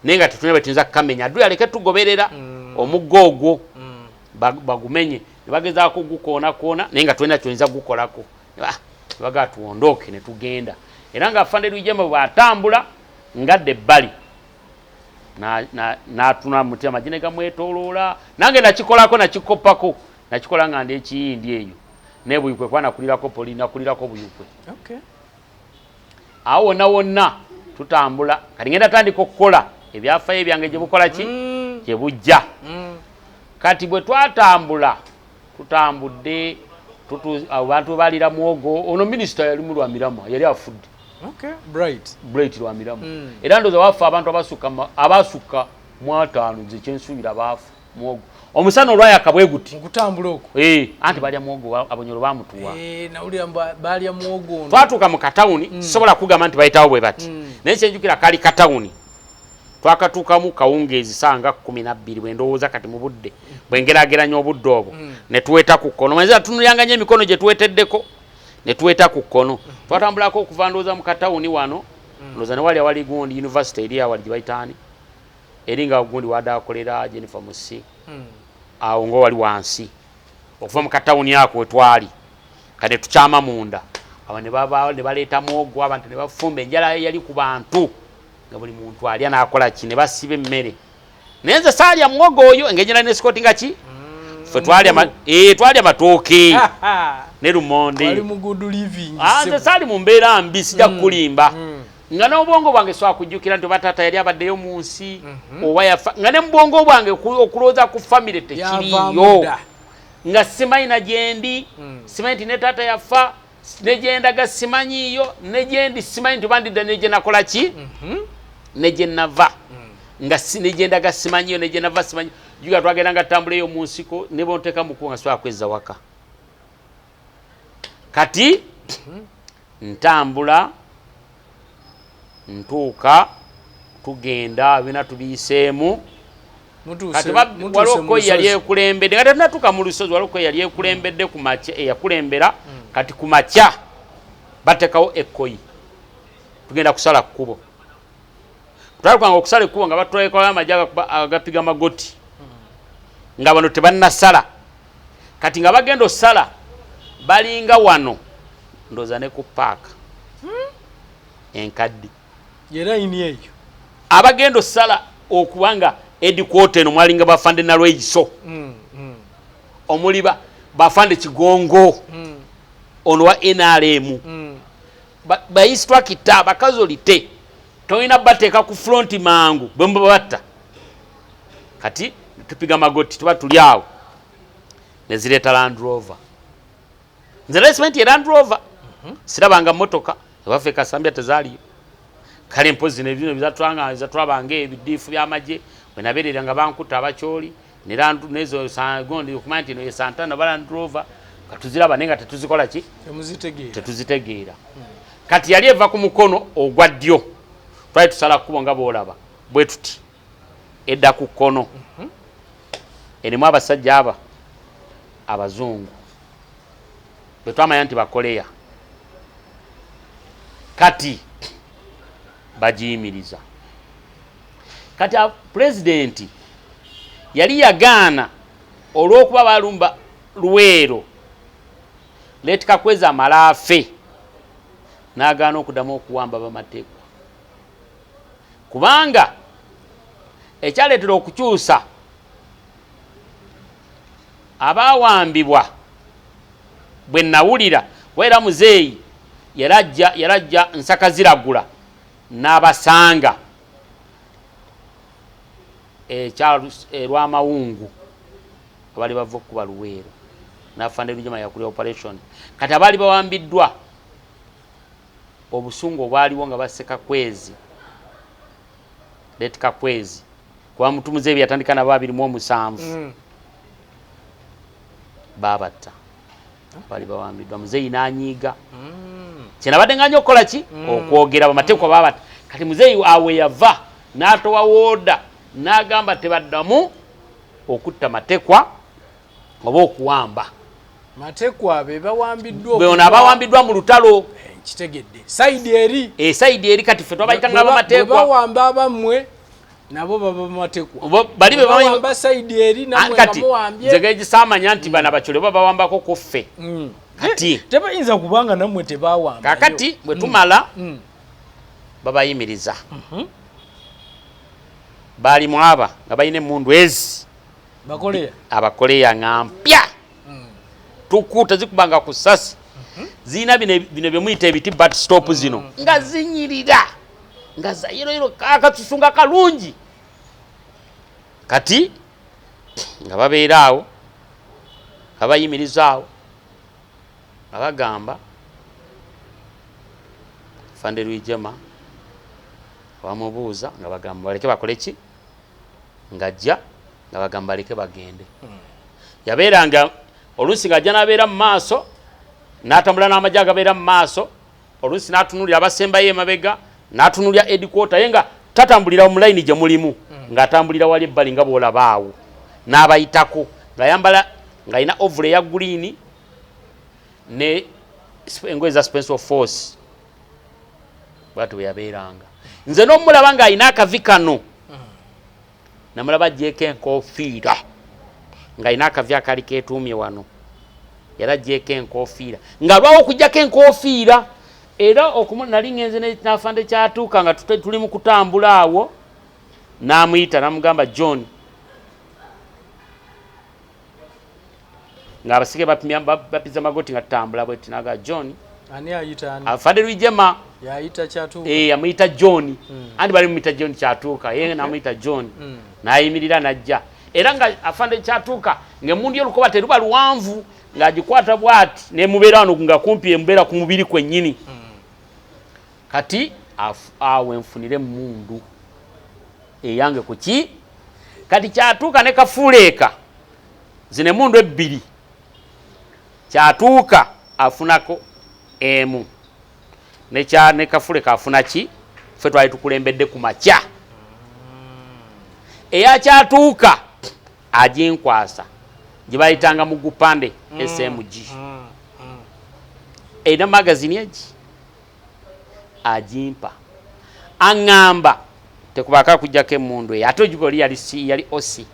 naye nga tetulina bwe tuyinza kukamenya. Adui aleke tugoberera omugga ogwo. Bagumenye ne bagezaako gukoonakoona, naye nga tulina kyoyinza gukolako. Ne bagaa tuwondooke ne tugenda. Era nga afande Lwijema bw'atambula ngadde ebbali n'atunula mu mutima, amagye ne gamwetooloola. Nange nakikolako, nakikoppako, nakikola nga ndi ekiyindi eyo naye Buyukwe, kuba nakulirako poli, nakulirako Buyukwe. Awo wonna wonna tutambula. Kati ngenda tandika okukola ebyafayo byange gye bukola ki, gye bujja. Kati bwe twatambula, tutambudde abantu balira mwogo. Ono minisita yali mu Lwamirama, yali afudde. Okay. Bright. Bright Lwamirama. Era ndowooza wafa abantu abasukka mu ataano, nze kyensuubira baafa mwogo. Omusana olwayaka bwe guti. Mukutambula okwo. Anti balya muwogo, abonyolo bamutuwa. Nawulira balya muwogo ono. Twatuuka mu katawuni, sisobola kugamba nti bayitawo bwe bati. Naye kyenjukira kali katawuni. Twakatuukamu kawungeezi sanga 12 bwe ndowooza kati mu budde. Bwe ngeraageranya obudde obwo. Ne tuweta ku kkono. Manzi atunuliranga nnyo emikono gye tuweteddeko. Ne tuweta ku kkono. Twatambulako okuva ndowooza mu katawuni wano. Ndowooza ne wali awali gundi university eri awali gye bayita ani? Eri nga gundi wadde akolera Jennifer Musi. Awo nga wali wansi. Okuva mu katawuni ako we twali. Kati tukyama munda. Abo ne baba, ne baleeta muwogo, abantu ne bafumba enjala yali ku bantu. Nga buli muntu alya n'akola ki, ne basiba emmere. Naye nze saalya muwogo oyo, engeri gye nali ne Scott nga ki? Ffe twalya matooke ne lumonde. Wali mu good living, Nze saali mu mbeera mbi, sijja kukulimba. Nga n'obwongo bwange sobola kujjukira nti oba taata yali abaddeyo mu nsi, oba yafa. Nga ne mu bwongo bwange okulowooza ku famire tekiriiyo. Yavaamu dda. Nga simanyi na gye ndi, simanyi nti ne taata yafa, ne gye ndaga simanyiiyo, ne gye ndi simanyi nti oba ndidda ne gye nakola ki? Ne gye nava. Nga ne gye ndaga simanyiiyo, ne gye nava simanyi. Jjukira twagenda nga tutambuleyo mu nsiko, ne bonteeka mu kkubo nga sobola kwezza waka. Kati ntambula ntuuka tugenda byonna tubiyiseemu. Kati Mutuuse waliwo mu ko yali lusozi. ekulembedde, nga tetunnatuuka mu lusozi, waliwo ko yali ekulembedde ku makya, eyakulembera, kati ku makya bateekawo ekkoyi, tugenda kusala kkubo. Twalukanga okusala ekkubo nga batwalekawo amagye agapiga amagoti, nga bano tebannasala. Kati nga bagenda osala balinga wano ndowooza ne ku paaka enkadde. Ye layini eyo. Abagenda osala okubanga headquarter eno mwalinga bafande Nalweyiso. Omuli bafande Kigongo. Ono wa NRM. Ba instructor bakazolite. Tolina bateeka ku front mangu bwe muba batta. Kati tupiga magoti tuba tuli awo. Ne zireeta Land Rover. Nze nali simanyi nti Land Rover. Sirabanga mmotoka ewaffe Kasambya tezaaliyo. Kale mpozzi ne bino bizatwabanga ebidiifu by'amagye bwe nabeerera nga bankutta abakyoli ne Land nezo gondi okumanya nti eno ye Santana oba Land Rover nga tuziraba naye nga tetuzikola ki? Temuzitegeera. Tetuzitegeera. Kati yali eva ku mukono ogwa ddyo. Twali tusala kkubo nga bw'olaba bwe tuti. Edda ku kkono. Erimu abasajja aba abazungu. Bwe twamanya nti Bakoleya. Kati bagiyimiriza. Kati pulezidenti yali yagaana olw'okuba balumba Luweero, Leti Kakwezi amala afe, n'agaana okuddamu okuwamba bamateekwa. Kubanga ekyaleetera okukyusa abaawambibwa bwe nawulira, kuba era muzeeyi yalajja Nsakaziragula n'abasanga Lwamawungu abaali bava okukuba Luweero n'afande Lujama yakulira operation. Kati abaali bawambiddwa obusungu obwaliwo nga basse Kakwezi, Leti Kakwezi, kuba mutumuze ebyo yatandika nabo 27. Baabatta bali bawambiddwa. Muzeeyi n'anyiiga. Kye nabadde nga nnyo okukola ki? Okwogera bamateekwa baabatta. Kati muzeeyi awe yava n'atowa wooda n'agamba tebaddamu okutta matekwa oba okuwamba. Matekwa be bawambiddwa Be ono abawambiddwa mu lutalo. Nkitegedde. Sayidi eri. Sayidi eri kati ffe twabayita nga abamateekwa. Bwe bawamba abammwe nabo baba matekwa. Bo, bali be Bwe bawamba sayidi eri nammwe Kati, nga muwambye. nze gegisaamanya nti bano Abacholi oba bawambako ku ffe. Kati. Tebayinza kubanga nammwe tebawambayo. Kaakati bwe tumala, babayimiriza. Baalimu aba nga balina emmundu ezi. Bakoleya. Abakoleya nga mpya. Tuku tezikubanga ku ssasi. Zirina bino bye muyita ebiti bat stop zino. Nga zinyirira. Nga za yero yero akatusunga kalungi. Kati nga babeera awo, nga bayimiriza awo, nga bagamba Fande Rwigyema bamubuuza nga bagamba baleke bakole ki, ng'ajja Nga bagamba leke bagende. Yabeeranga oluusi ng'ajja n'abeera mu maaso, n'atambula n'amagye agabeera mu maaso, oluusi n'atunulira abasembayo emabega, n'atunulira headquarter, ye nga tatambulira mu layini gye mulimu, ng'atambulira wali ebbali nga bw'olaba awo, n'abayitako, ng'ayambala ng'alina ovule eya green ne engoye za Special Force. Bw'atyo bwe yabeeranga. Nze n'omulaba ng'alina akavi kano, namulaba aggyeeko enkofiira ng'alina akavi akaali keetuumye wano, yali aggyeeko enkofiira ng'alwawo okuggyako enkofiira. Era nali ngenze n'afande Kyatuuka nga tuli mu kutambula awo, n'amuyita n'amugamba John, ng'abasike bapiza magoti nga tutambula bwetti, n'agamba John. Ani ayita ani? Afande Rwigyema. Yayita Kyatuuka. Yamuyita John. Anti bali muyita John Kyatuuka, ye n'amuyita John. N'ayimirira n'ajja. Era nga afande Kyatuuka ng'emmundu y'olukoba teruba luwanvu, ng'agikwata bw'ati n'emubeera wano nga kumpi emubeera ku mubiri kwennyini. Kati awo enfunire emmundu eyange ku ki? Kati Kyatuuka ne Kafuuleeka, zino emmundu ebbiri, Kyatuuka afunako emu ne Kafuuleeka afuna ki? Ffe twali tukulembedde ku makya. Eya Kyatuuka aginkwasa gye bayitanga mu gupande SMG. Erina magazini egi agimpa, aŋŋamba tekubaako akuggyako emmundu eyo, ate ogiga oli yali si, yali osi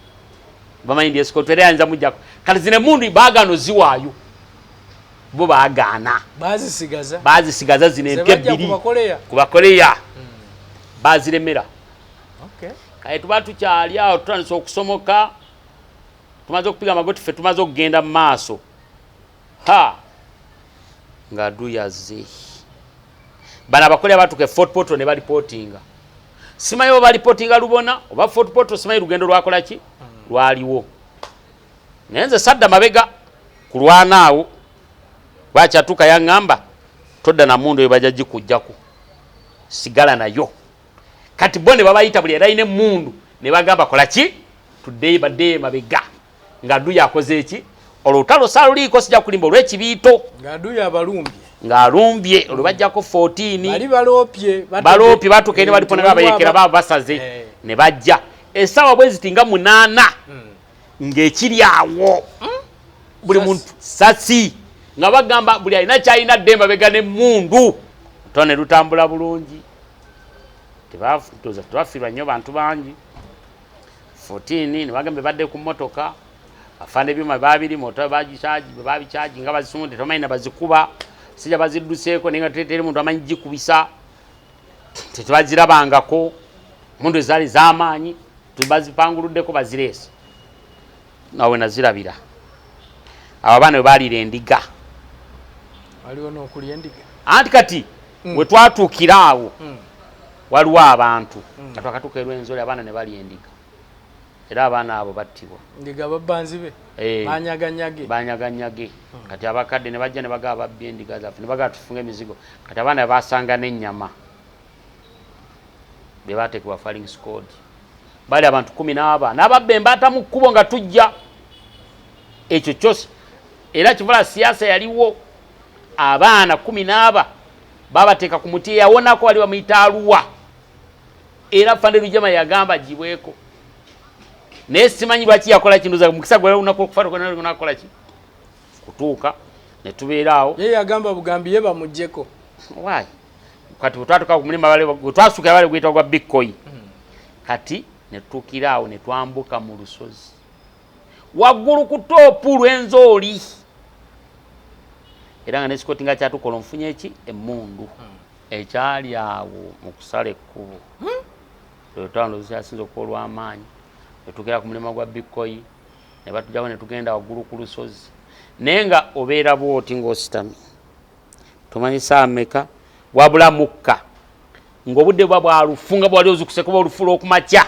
bamanyi ndi escort, era yayinza muggyako. Kati zino emmundu baagaana oziwaayo, bo baagaana. Baazisigaza. Baazisigaza zino empya Ze bajja ebbiri. ku Bakoleya. Ku Bakoleya. Baaziremera. Kale tuba tukyali awo, tutandise okusomoka, tumaze okupiga amagoti, ffe tumaze okugenda mu maaso. Ha! Nga duyaze. Bano Abakoleya batuuka e Fort Portal ne balipootinga. Simanyi oba balipootinga Lubona oba Fort Portal, simanyi lugendo lwakola ki? Lwaliwo. Naye nze sadda mabega kulwana awo. Lwakyatuuka yaŋŋamba todda na mmundu eyo bajja gikuggyako. Sigala nayo. Kati bo ne babayita buli alina emmundu ne bagamba kola ki? Tuddeyo, baddeyo emabega. Nga Duya akoze eki? Olwo olutalo saaluliiko, sijja kulimba, olw'ekibiito. Nga Duya abalumbye. Ng'alumbye, olwo bajjako 14. Bali baloopye, Baloopye, batuuka eri balipona babayeekera baabo basaze. Ne bajja. Essaawa bwe ziti nga 8 ng'ekiri awo. Buli muntu sasi. Nga bagamba buli alina ky'alina dde emabega n'emmundu. Olutalo ne lutambula bulungi. Tebafiirwa nnyo bantu bangi. 14 ne bagamba badde ku mmotoka, bafaana ebyuma babiri, moto babikyagi nga bazisunde, tomanyi na bazikuba, sijja bazidduseeko, naye nga teri muntu amanyi gikubisa, tetubazirabangako, mundu ezaali z'amaanyi, tubazipanguluddeko bazireese. Awo nazirabira. Abo abaana bwe baaliira endiga. Waliwo n'okulya endiga. Anti kati we twatuukira awo, waliwo abantu nga twakatuuka erw'Enzoli, abaana ne balya endiga. Era abaana abo battibwa. Ndiga babbanzi be? Banyaganyage. Banyaganyage. Kati abakadde ne bajja ne bagaba babbye endiga zaffe, ne bagaba tufunge emizigo. Kati abaana basanga n'ennyama. Be baateekebwa firing squad. Bali abantu 14 n'ababba embaata mu kkubo nga tujja. Ekyo kyose. Era kivula siasa yaliwo. Abaana 14 babateeka ku muti, eyawonako wali bamuyita Aluwa. Era Fande Rwigyema yagamba aggyibweko. Naye simanyi lwaki yakola kintu za mukisa gwe olunaku okufa lwe ki? Kutuuka ne tubeera awo. Ye yagamba bugambi ye bamuggyeko. Why? Kati bwe twatuuka ku mulima bale, bwe twasukira bale guyitibwa gwa Bikkoyi. Kati ne tutuukira awo ne twambuka mu lusozi. Waggulu ku toopu lw'enzooli. Era nga ne Scott nga kyatukola onfunye ki? Emmundu. Ekyali awo mu kusala ekkubo. Olutalo lukyasinze okuba olw'amaanyi. Ne tutuukira ku mulima gwa Bikkoyi, ne batujjako ne tugenda waggulu ku lusozi. Naye nga obeera bw'oti ng'ositamye. Tomanyi ssaawa mmeka, wabula mukka. Ng'obudde buba bwa lufu nga bw'wali ozuukuseeko oba olufu lw'okumakya.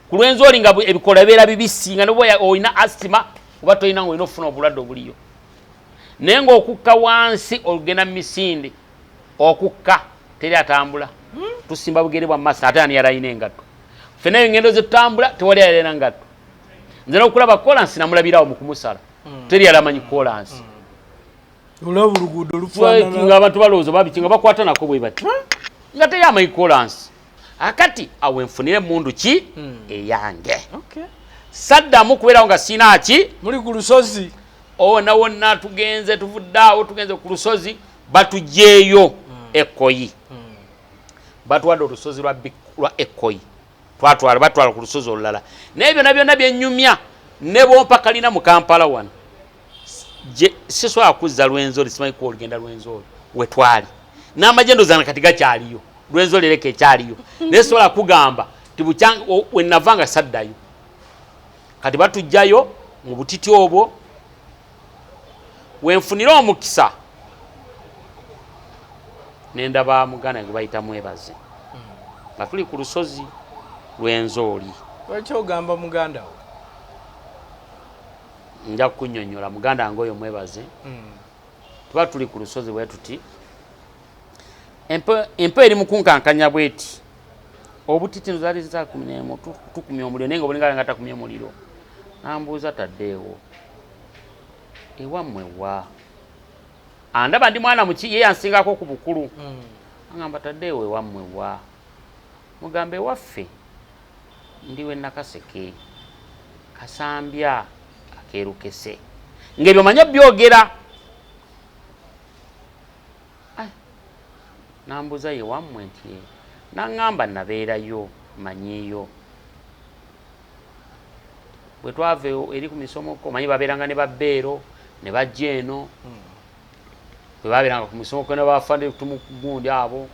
Ku lw'enzooli nga ebikoola bibeera bibisi nga ne bw'oba olina asima oba tolina ng'olina okufuna obulwadde obuliyo. Naye ng'okukka wansi ogenda mu misinde, okukka teri atambula. Tusimba bugere bwa masa, ate ani yali alina engatto? Ffenna engendo ze tutambula tewali alina ngatto. Nze n'okulaba kolansi namulabirawo mu kumusala. Teri yali amanyi kolansi. Olaba oluguudo lufaanana. Nga abantu balowooza babiki nga bakwata nako bwe bati. Nga teri amanyi kolansi. Akati awo enfunire emmundu ki eyange. Saddamu kubeerawo nga sirina ki. Muli ku lusozi. Wonna wonna tugenze tuvudde awo tugenze ku lusozi batuggyeeyo Ekkoyi. Batuwadde olusozi lwa Ekkoyi. Twatwala batwala ku lusozi olulala. Naye byonna byonna byennyumya ne bompa kalina mu Kampala wano. Sisobola kuzza Lwenzori, simanyi kuwa olugenda Lwenzori we twali. N'amagye ndowooza kati gakyaliyo. Lwenzori ereka ekyaliyo. Naye sisobola kugamba nti we nava nga saddayo. Kati batuggyayo mu butiti obwo. We nfunira omukisa ne ndaba muganda gwe bayita Mwebaze. Nga tuli ku lusozi Lwenzori. Lwaki ogamba muganda wo? Nja kukunnyonnyola muganda wange oyo Mwebaze. Tuba tuli ku lusozi bwe tuti. Empewo eri mu kunkankanya bw'eti. Obutiti nno zaali za 11, tukumya omuliro naye nga bulinga nga takumye muliro. N'ambuuza taddeewo. Ewammwe wa? Andaba ndi mwana muki ye yansingako ku bukulu. Angamba taddeewo ewammwe wa? Mugambe ewaffe ndi we Nakaseke. Kasambya akeerukese. Ng'ebyo omanyi obyogera. Nambuuza ye wammwe nti n'aŋŋamba nabeerayo manyiiyo. Bwe twava eri ku misomoko omanyi babeeranga ne babbeero ne bajja eno. Bwe babeeranga ku misomoko ne bafande tumugundi abo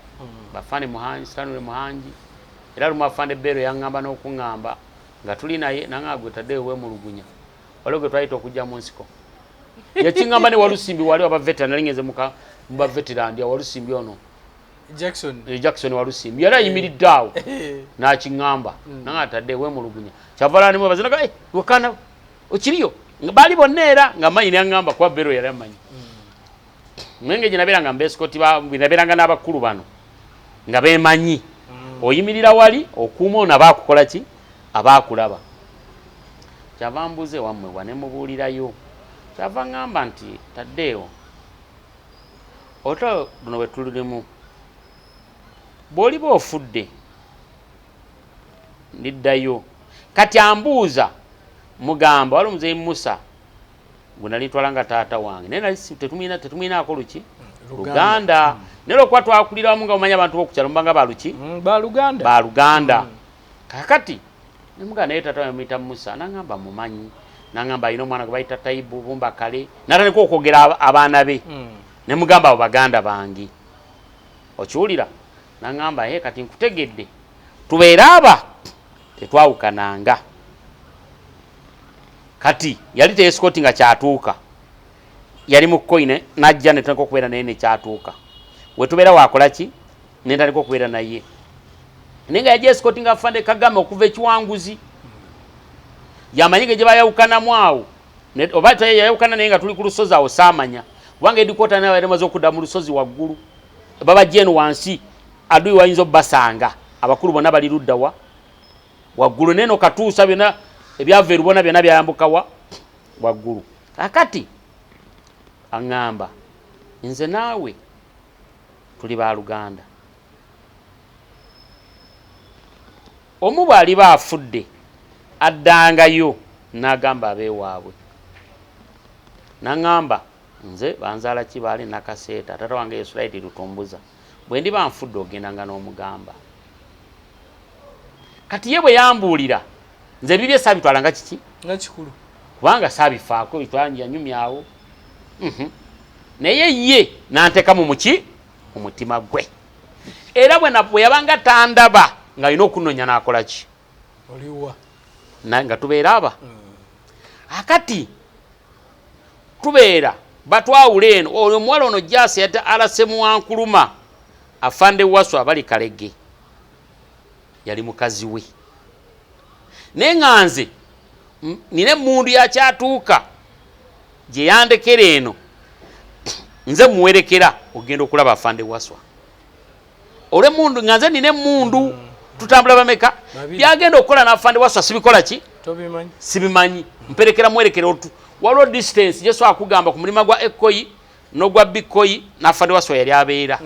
bafande Muhangi, Stanley Muhangi. Era lumu afande Bbeero yaŋŋamba n'okuŋŋamba nga tuli naye n'aŋŋamba gwe taddeeyo weemulugunya. Waliwo gwe twayita okujja mu nsiko. Yakiŋŋamba ne Walusimbi wali aba veteran, nali ngenze mu ba veteran ndi Walusimbi ono. Jackson. Jackson Walusimbi yali ayimiridde awo n'akiŋŋamba. N'aŋŋamba taddeeyo weemulugunya. Kyava alala ne mwebaza n'agamba, wakana okiriyo. Baali bonna era nga mmanyi n'aŋŋamba kuba Bbeero yali amanyi. Naye gye nabeeranga mbeesikoti bwe nabeeranga n'abakulu bano nga beemanyi. Oyimirira wali okuuma ono aba akukola ki? Aba akulaba. Kyava mbuuza ewammwe wa ne mubuulirayo. Kyava ŋŋamba nti taddeewo. Olutalo luno bwe tulimu bw'oliba ofudde ndiddayo. Kati ambuuza mugamba waliwo muzeeyi Musa gwe nali ntwala nga taata wange naye nali tetumwinaako luki Luganda. Naye olwokuba twakulira wamu nga omanyi abantu b'oku kyalo mubanga ba luki ba Luganda. Ba Luganda. Kaakati ne mugamba naye taata wange muyita Musa n'aŋŋamba mumanyi. N'aŋŋamba alina omwana gwe bayita Taibu Bumba Kale. N'atandika okwogera abaana be. Ne mugamba abo baganda bange. Okiwulira? N'aŋŋamba he kati nkutegedde. Tubeere aba tetwawukananga. Kati yali teyesikoti nga kyatuuka. Yali mu koine n'ajja ne tutandika okubeera naye ne kyatuuka. We tubeera waakola ki? Ne ntandika okubeera naye. Naye nga yajja esikoti nga Afande Kagame okuva ekiwanguzi. Yamanyi ge gye bayawukanamu awo. Oba yayawukana naye nga tuli ku lusozi awo saamanya. Kubanga edikota naye yali amaze okudda mu lusozi waggulu. Babajja eno wansi adui wayinza obbasanga. Abakulu bonna bali ludda wa? Waggulu. Naye no katuusa byonna ebyava erubona byonna byayambuka wa? Waggulu. Kakati aŋŋamba nze naawe tuli baluganda. Omu bw'aliba afudde addangayo n'agamba ab'ewaabwe. N'aŋŋamba nze banzaala Kibaale Nakaseeta, taata wange ye Sulaiti Lutumbuza. Bwe ndiba nfudde ogendanga n'omugamba. Kati ye bwe yambuulira nze ebibye saabitwala nga kiki? Nga kikulu. Kubanga saabifaako yanyumyawo. Naye ye n'anteeka mu muki? Mu mutima gwe. Era bwe yabanga tandaba ng'alina okunoonya n'akola ki? Oliwa. Nga tubeera aba. Akati tubeera batwawula eno oyo omuwala ono Jasi yadde alase Muwankuluma afande Wasu abali Kalege yali mukazi we. Naye nga nze nina emmundu ya kyatuuka gye yandekera eno nze muwerekera ogenda okulaba afande Waswa. Olw'emmundu nga nze nina emmundu tutambula bameka byagenda okukola n'afande Waswa sibikola ki? Tobimanyi? Sibimanyi. Mperekera mwerekera otu waliwo distance gyesobola kugamba ku mulima gwa Ekoyi n'ogwa Bikoyi n'afande Waswa yali abeera.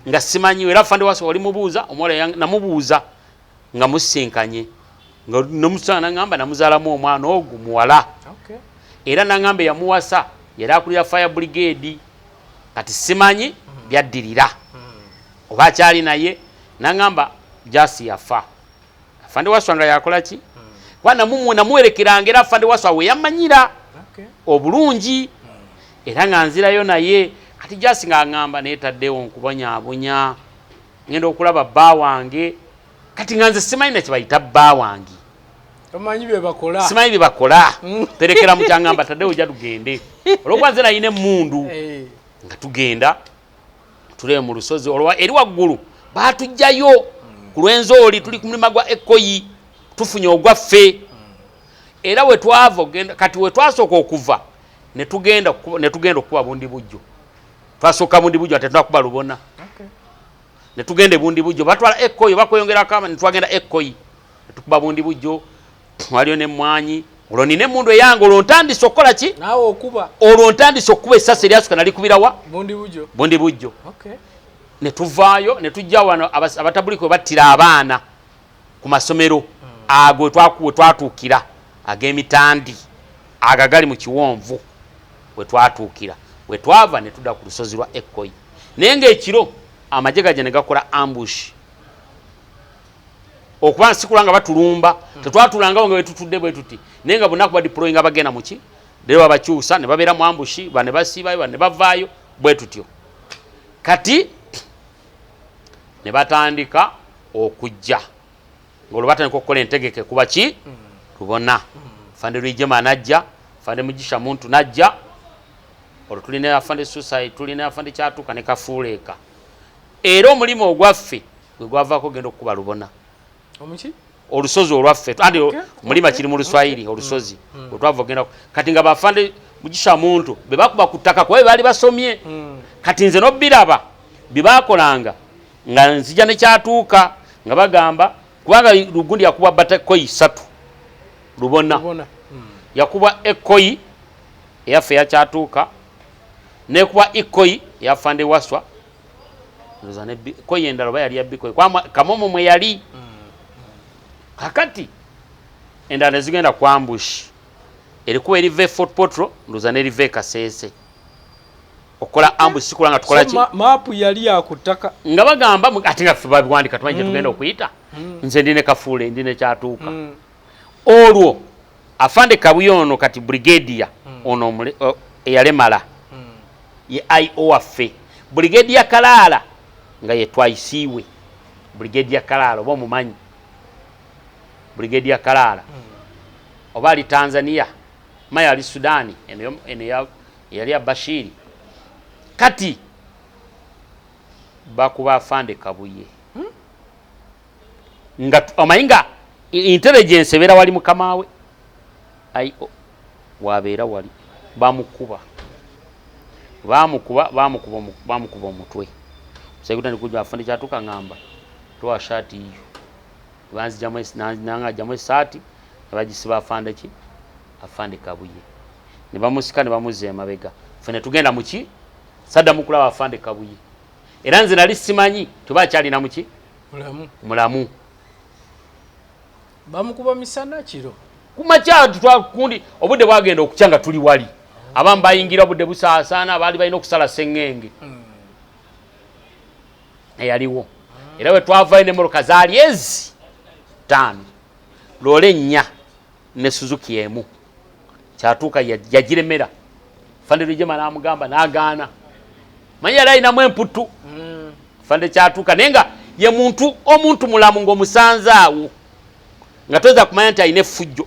Nga simanyi era afande Waswa oli mubuuza omuwala namubuuza nga musinkanye nga nomusana nangamba namuzaalamu omwana ogwo muwala. Era nangamba yamuwasa yali akulira fire brigade. Kati simanyi byaddirira oba akyali naye. Nangamba jasi yafa. Afande Waswa nga yakola ki? Kuba namuwerekeranga era afande Waswa we yamanyira obulungi era nga nzirayo naye. Kati jasi nga ngamba naye taddewo nkubonyaabonya ngenda okulaba bba wange. Kati nga nze simanyi na kye bayita bba wange. Tomanyi bye bakola. Simanyi bye bakola. Perekera mu kyangamba taddewo ojja tugende. Olw'okuba nze nalina emmundu nga tugenda tulebe mu lusozi olwa eri waggulu baatujjayo ku Lwenzori tuli ku mulima gwa Ekoyi tufunye ogwaffe. Era we twava ogenda kati we twasooka okuva ne tugenda okukuba bundi bujjo. Twasooka bundi bujjo ate tunakuba Lubona. Ne tugenda bundi bujjo batwala Ekoyi bakweyongerako ne twagenda Ekoyi ne tukuba bundi bujjo waliyo n'emmwanyi. Olwo nina emmundu eyange olwo ntandise okukola ki? Naawe okuba. Olwo ntandise okukuba essasi eryasooka nalikubira wa? Bundi bujjo. Bundi bujjo. Ne tuvaayo ne tujja wano abatabuliko we battira abaana ku masomero ago we twatuukira ag'emitandi ago agali mu kiwonvu we twatuukira. We twava ne tudda ku lusozi lwa Ekoyi. Naye ng'ekiro amagye gajja ne gakola ambush. Okuba nsikula nga batulumba tetwatulangawo nga wetutudde bwe tuti naye nga bunaku badeployinga bagenda muki leero babakyusa ne babeera mu ambush bane basiibayo bane bavaayo bwe tutyo. Kati ne batandika okujja ng'olwo batandika okukola entegeke kuba ki Lubona. Afande Rwigema najja, Afande Mugisha Muntu najja, olwo tulina Afande Suicide, tulina Afande Kyatuuka ne Kafuuleeka. Era omulimu ogwaffe gwe gwavaako ogenda okukuba Lubona. Omuki? Olusozi olwaffe andi omulima kiri mu Luswayiri olusozi bwe twava ogenda kati nga bafande Mugisha Muntu be bakuba ku ttaka kuba be baali basomye. Kati nze n'obbiraba bye baakolanga nga nzija ne Kyatuuka nga bagamba kubanga Lugundi yakubwa batakoyi 3 Lubona. Yakubwa Ekoyi eyaffe ya Kyatuuka nekuba Ikoyi eyafande Waswa koyi endala oba yali ya Bikoyi Kamomo mwe yali. Kakati endala ne zigenda ku ambush erikuba eriva e Fort Portal ndoza n'eriva e Kasese okukola ambush sikula nga tukola ki maapu yali ya ku ttaka nga bagamba ate nga ffe babiwandika tumanyi gye tugenda okuyita. Nze ndi ne Kafuule ndi ne Kyatuuka. Olwo afande Kabuye ono kati brigadier ono eyalemala ye IO waffe brigadier Kalaala nga ye twayisiiwe brigadier Kalaala oba omumanyi brigadier Kalaala oba ali Tanzania maya ali Sudan eno yali ya Bashiri. Kati bakuba afande Kabuye nga omanyi nga intelligence ebeera wali mukama we IO wabeera wali bamukuba bamukuba omutwe. Omusajja kujja afande Kyatuuka ngamba towa shaati yiyo banzijamu nangajjamu essaati ne bagisiba afande ki afande Kabuye ne bamusika ne bamuzza emabega. Ffe ne tugenda muki saddamu kulaba afande Kabuye era nze nali simanyi tuba akyalina muki mulamu. Bamukuba misana kiro kumakya twakundi obudde bwagenda okukya nga tuli wali abamu bayingira obudde busaasaana abaali balina okusala sengenge eyaliwo. Era bwe twavayo n'emmotoka zaali ezi 5 loole 4 ne Suzuki emu. Kyatuuka yagiremera Fande Rwigema n'amugamba n'agaana. Manyi yali alinamu emputtu Fande Kyatuuka naye nga ye muntu omuntu mulamu ng'omusanze awo nga toyinza kumanya nti alina effujjo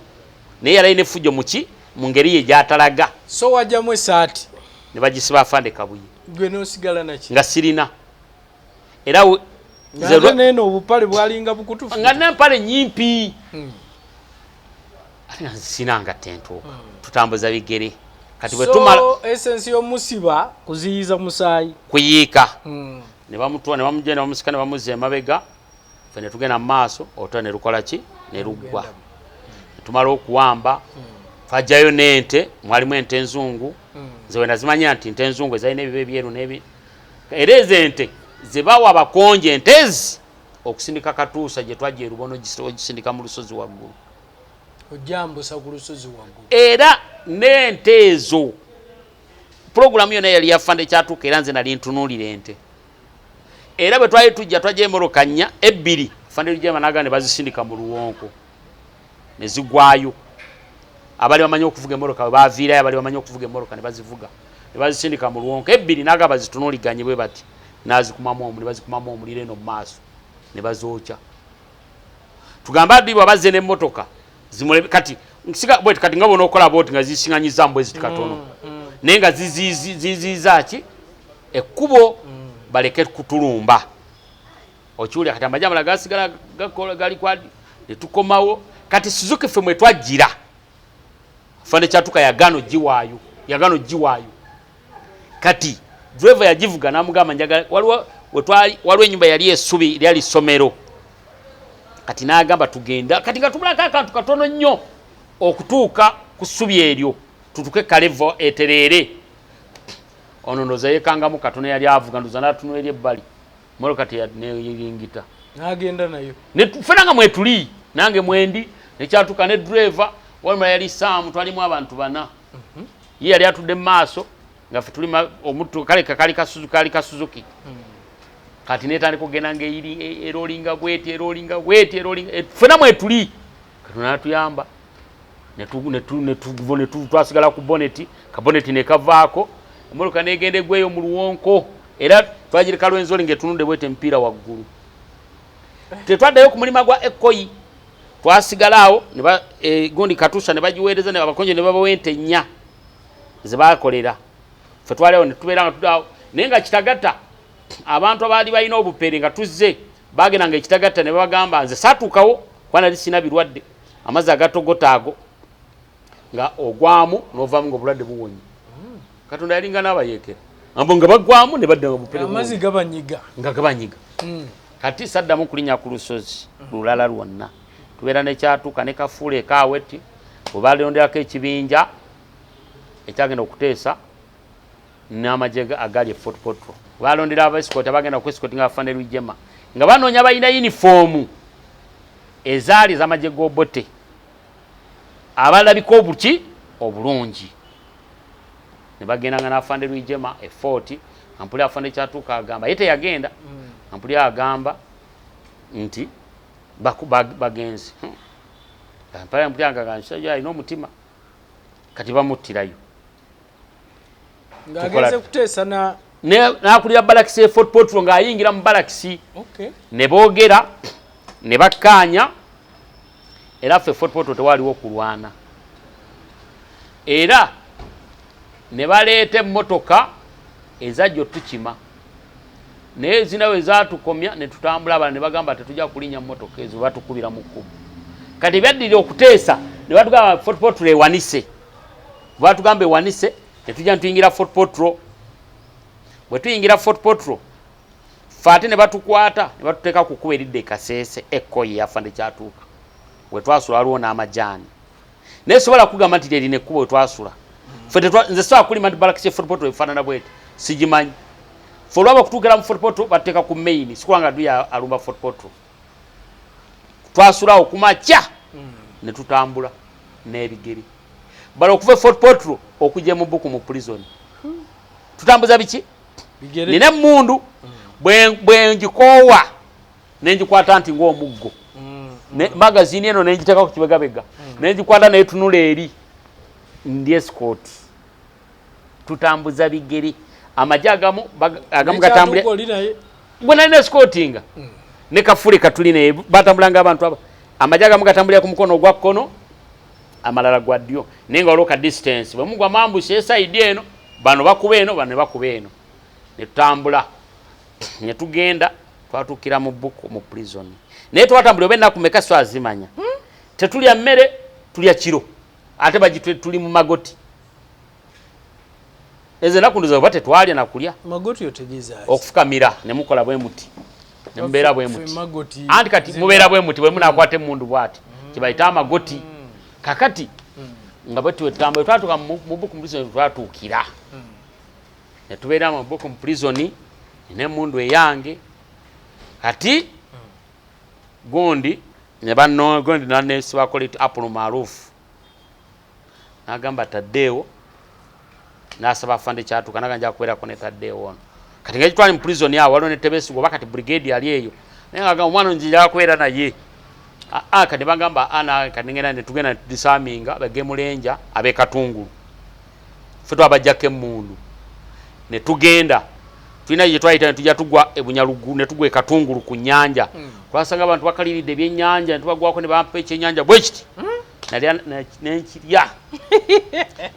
naye yali alina effujjo muki mu ngeri ye gy'atalaga. So wajjamu essaati ne bagisiba afande Kabuye gwe n'osigala naki nga sirina. Era neno obupale bwalinga bukutufu nga n'empale nnyimpi ate nga sirina nga tentuuka tutambuza bigere. Kati bwe tumala essence y'omusiba kuziyiza musaayi kuyiika ne bamutwala ne bamugenda ne bamusika ne bamuzza emabega. Ffe ne tugenda mu maaso olutalo ne lukola ki ne luggwa. Tumala okuwamba, twajjayo n'ente, mwalimu ente enzungu. Nze we nazimanya nti nte enzungu ezalina ebiba ebyeru n'ebi, era ezo ente ze bawa abakonje, ente ezi okusindika Katuusa gye twajja e Lubono, ogisindika mu lusozi waggulu. Ojambusa ku lusozi waggulu. Era n'ente ezo, pulogulamu yonna yali yafande Kyatuuka, era nze nali ntunuulira ente. Era bwe twali tujja, twajja emmotoka nnya, ebbiri fande Lujema naga ne bazisindika mu luwonko ne zigwayo. Abali bamanyi okuvuga emmotoka bwe baviirayo, abali bamanyi okuvuga emmotoka ne bazivuga ne bazisindika mu luwonko. Ebbiri naga bazitunuuliganye bwe bati, n'azikumamu ne bazikumamu omuliro eno mu maaso ne bazookya. Tugambe addi bwe bazze n'emmotoka zimule kati nsiga bweti, kati nga bw'onookola bwoti nga zisiŋanyiza mbwe ziti katono, naye nga ziziiza ki ekkubo, baleke kutulumba. Okiwulira? Kati amagye amalala gasigala gakola gali kwadi, ne tukomawo. Kati Suzuki ffe mwe twajjira, fande Kyatuka yagaana ogiwaayo, yagaana ogiwaayo. Kati driver yagivuga n'amugamba, njagala, waliwo wetwali, waliwo ennyumba yali esubi, lyali ssomero. Kati n'agamba tugenda, kati nga tubulako akantu katono nnyo okutuuka ku ssubi eryo, tutuke kalevo etereere. Ono ndowooza yeekangamu katono, yali avuga, ndowooza n'atunula eri ebbali, motoka teyayiringita. N'agenda nayo. Ffena nga mwetuli, nange mwendi, nekyatuka ne driver walumala yali Saamu, twalimu abantu bana. Ye yali atudde mu maaso nga ffe tuli omutto, kale kali ka kali ka Suzuki. Kati netandika okugenda nga erolinga bweti, erolinga bweti, erolinga, ffena mwetuli. Katonda natuyamba, twasigala ku boneti, kaboneti nekavaako, emotoka negenda egweyo mu luwonko. Era twagireka Lwenzoli ngaetunudde bwete emipiira waggulu. Tetwaddayo ku mulima gwa Ekoyi, twasigala awo gundi Katuusa ne bagiweereza ne abakonje ne babawa ente nnya ze bakolera. Ffe twaliawo ne tubeera nga tudaawo, naye nga Kitagatta abantu abaali balina obupere nga tuzze bagenda nga Ekitagatta ne babagamba, nze saatuukawo kuba nali sina birwadde, amazzi agatogota ago nga ogwamu n'ovaamu nga obulwadde buwonye. Katonda yalinga n'abayeekera ambo nga bagwamu ne badda nga bupere. Amazzi gabanyiga. Nga gabanyiga. Kati saddamu kulinnya ku lusozi lulala lwonna. Tubeera nekyatuuka ne Kafuula ekaaweti bwe balonderako ekibinja ekyagenda okuteesa n'amagye agali e Fort Portal. Balondera abaescort abagenda okuescort nga bafande Lwijema nga banoonya balina yunifoomu ezaali ez'amagye g'Obote abalabika obuki obulungi, ne bagenda nga n'afande Lwijema e Fort. Ampuli afande Kyatuuka agamba ye teyagenda. Ampuli agamba nti bagenze. Ampuli agamba musajja alina omutima, kati bamuttirayo. Ng'agenze kuteesa na N'akulira balakisi e Fort Portal, ng'ayingira mu balakisi ne boogera ne bakkaanya. Era ffe Fort Portal tewaaliwo kulwana, era ne baleeta emmotoka ezajja otukima, naye zina we zaatukomya ne tutambula. Abala ne bagamba tetujja kulinnya mmotoka ezo, batukubira mu kkubo. Kati ebyaddirira okuteesa ne batugamba Fort Portal ewanise. Batugamba ewanise, ne tujja ne tuyingira Fort Portal. Bwe tuyingira Fort Portal, ffe ate ne batukwata ne batuteeka ku kkubo eridda e Kaseese, Ekkoyi yafande Kyatuuka we twasula, waliwo n'amajaani, naye sobola kugamba nti lyerina ekkubo we twasula. Ffe nze sobola kulima nti balakisi Fort Portal efaanana bweti, sigimanyi. Ffe olwaba okutuukira mu Fort Portal, batuteeka ku main, sikulanga adduya alumba Fort Portal. Twasulawo ku makya ne tutambula n'ebigere bala okuva e Fort Portal okujja mu Buku mu prison. Tutambuza biki? Bigere. Nina emmundu, bwe ngikoowa nengikwata nti ng'omuggo. Ne magazini eno nengiteeka ku kibegabega, nengikwata netunula eri ndi escort. Tutambuza bigere, amagye agamu agamu gatambule. Nekyatuuka oli naye. Gwe nalina escortinga ne Kafule katuli naye, batambulanga abantu aba amagye agamu gatambulira ku mukono ogwa kkono, amalala gwa ddyo, naye nga waliwo ka distance. Bwe mugwa mambusi esayidi eno, bano bakuba eno, bano ne bakuba eno, ne tutambula ne tugenda, twatuukira mu Buku mu prison. Naye twatambula oba ennaku meka swazimanya. Tetulya mmere, tulya kiro, ate bagitwe tuli mu magoti. Ezo ennaku ndoza oba tetwalya nakulya. Magoti otegeeza ki? Okufukamira ne mukola bwe muti ne mubeera bwe muti. Ffe magoti Anti kati mubeera bwe muti, bwe munakwata emmundu bwati, kibayita amagoti. Kakati nga bwe twetamba twatuuka mu Buku prison, twatuukira ne tubeera mu Buku prison n'emmundu eyange. Kati gundi ne banno gundi nanesibako late Apple Maarufu, n'agamba taddeewo, n'asaba afande Kyatuuka, naga nja kubeerako ne taddeewo ono. Kati nga kitwali mu prison awo waliwo ne Tebesigwa, oba kati brigade yali eyo, naye nga agamba omwana ono njagala kubeera naye. Aa, kati bagamba ana kati ngenda ne tugenda ne tudisarminga bagemulenja ab'e Katungulu, ffe twabajjako emmundu ne tugenda. Tulina gye twayita ne tujja tugwa e Bunyalugulu ne tugwa e Katungulu ku nnyanja. Twasanga abantu bakaliridde ebyennyanja ne tubagwako ne bampa ekyennyanja bwe kiti, nalya nenkirya,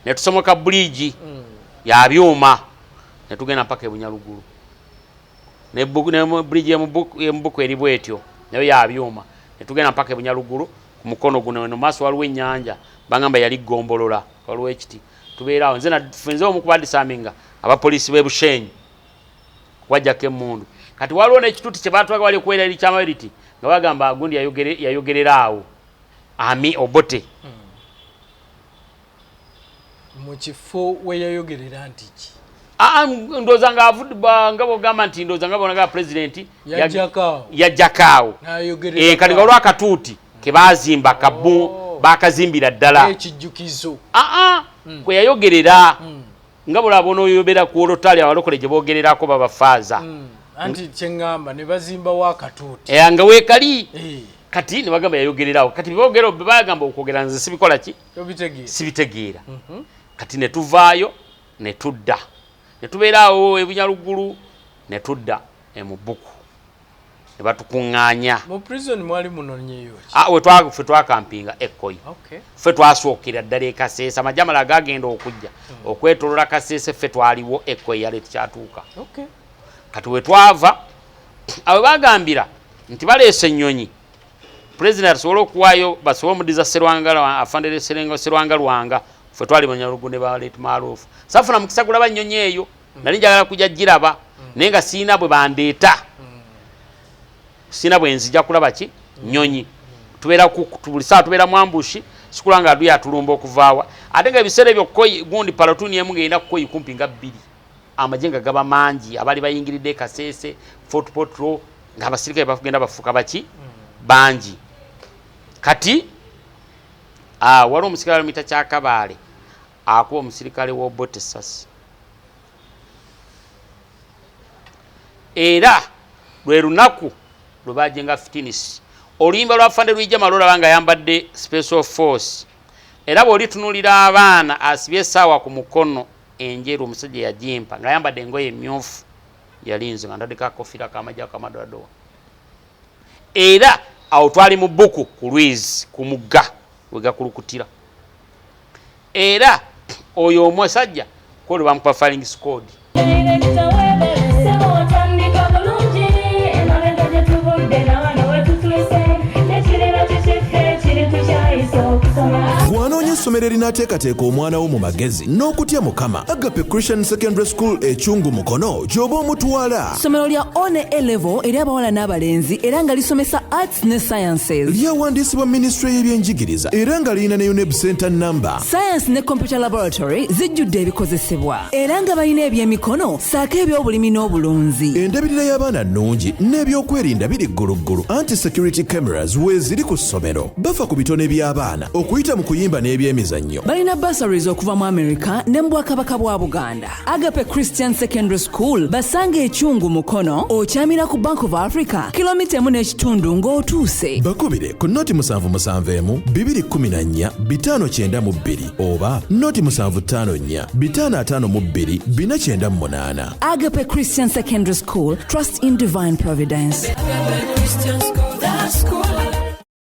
ne tusomoka bridge ya byuma ne tugenda mpaka e Bunyalugulu. Ne bridge y'emubuku eri bwetyo nayo ya byuma, ne tugenda mpaka e Bunyalugulu. Ku mukono guno eno maaso waliwo ennyanja, bagamba yali Ggombolola, waliwo ekiti tubeera awo. Nze nze omu ku badisarminga abapoliisi b'e Bushenyi kubajjako emmundu. Kati waliwo n'ekituuti kye batwaga wali okuweera eri kyamaberiti, nga bagamba gundi yayogerera awo ami Obote. Mu kifo we yayogerera nti ki? Aa, ndowooza nga avudde nga bwogamba nti ndowooza nga bonaga pulezidenti Yajjako awo. Yajjako awo. N'ayogerera Kati nga waliwo akatuuti ke baazimba kabu. Bakazimbira ddala. Ekijjukizo. Aa, kwe yayogerera, nga bulaba onooyobera ku olotali abalokole gye boogererako babafaaza. Anti kyeŋŋamba ne bazimbawo akatuuti. Nga weekali. Kati ne bagamba yayogererawo. Kati beboogera bwe bagamba okwogera, nze sibikola ki? Tobitegeera. Sibitegeera. Kati ne tuvaayo ne tudda ne tubeera awo ebunyalugulu ne tudda emubuku ne batukuŋŋaanya. Mu prison mwali munonyeyo ki? Ah, ffe twakampinga Ekkoyi. Ffe twasookera ddala e Kaseese, amagye amalala gagenda okujja okwetolola Kaseese, ffe twaliwo Ekkoyi yali tekyatuuka. Kati we twava awe bagambira nti baleese ennyonyi pulezidenti asobole okuwaayo, basobole omudiza Serwanga, afandere Serwanga Lwanga. Ffe twali Banyalugu ne ba late Maarufu. Safuna mukisa gulaba nnyonyi eyo, nali njagala kujja giraba, naye nga siina bwe bandeeta, siina bwe nzija kulaba ki nnyonyi. Tubeera buli saa tubeera mu ambush, sikula nga aduya atulumba okuvaawa, ate nga ebiseera ebyo koyi gundi platoon emu ng'erina koyi kumpi nga bbiri, amagye nga gaba mangi abaali bayingiridde e Kaseese, Fort Portal, ng'abasirikale bagenda bafuuka baki bangi. Kati waliwo omusirikale bamuyita Kyakabaale, akuba omusirikale w'Obote essasi, era lwe lunaku lwe bajenga fitinisi. Oluyimba lwa Fande Lwijama lwolaba nga ayambadde special force, era bw'olitunulira abaana asibye essaawa ku mukono enjeru, omusajja yagimpa ng'ayambadde engoye emyufu, yalinze nga ntaddeko akofira kamajja akamadoadoa. Era awo twali mu buku ku lwizi ku mugga wegakulukutira, era oyo omusajja ko lwe bamukuba firing squad. Director webale, ssebo otandika bulungi, emabega gye tuvudde na wano we tutuuse, nekiriba kikiffe kiri tukyayisa okusoma. Gwanoonya essomero erinaateekateeka omwana wo mu magezi n'okutya Mukama, Agape Christian Secondary School Ekyungu Mukono gy'oba omutwala. Ssomero lya O ne A level eri abawala n'abalenzi, era nga lisomesa arts ne sciences. Lyawandiisibwa minisitule y'ebyenjigiriza era nga lirina ne UNEB center number. Science ne computer laboratory zijjudde ebikozesebwa, era nga balina ebyemikono ssaako ebyobulimi n'obulunzi. Endabirira y'abaana nnungi n'ebyokwerinda biri gguluggulu, anti security cameras weeziri ku ssomero. Bafa ku bitone by'abaana okuyita mu kuyimba n'ebyemizannyo. Balina bursaries okuva mu America ne mu Bwakabaka bwa Buganda. Agape Christian Secondary School basanga Ekyungu Mukono, okyamira ku Bank of Africa, kilomita 1.5 ng'otuuse. Bakubire ku 077 214 592 oba 0754 552 498. Agape Christian Secondary School, trust in divine providence. Christian school, the school.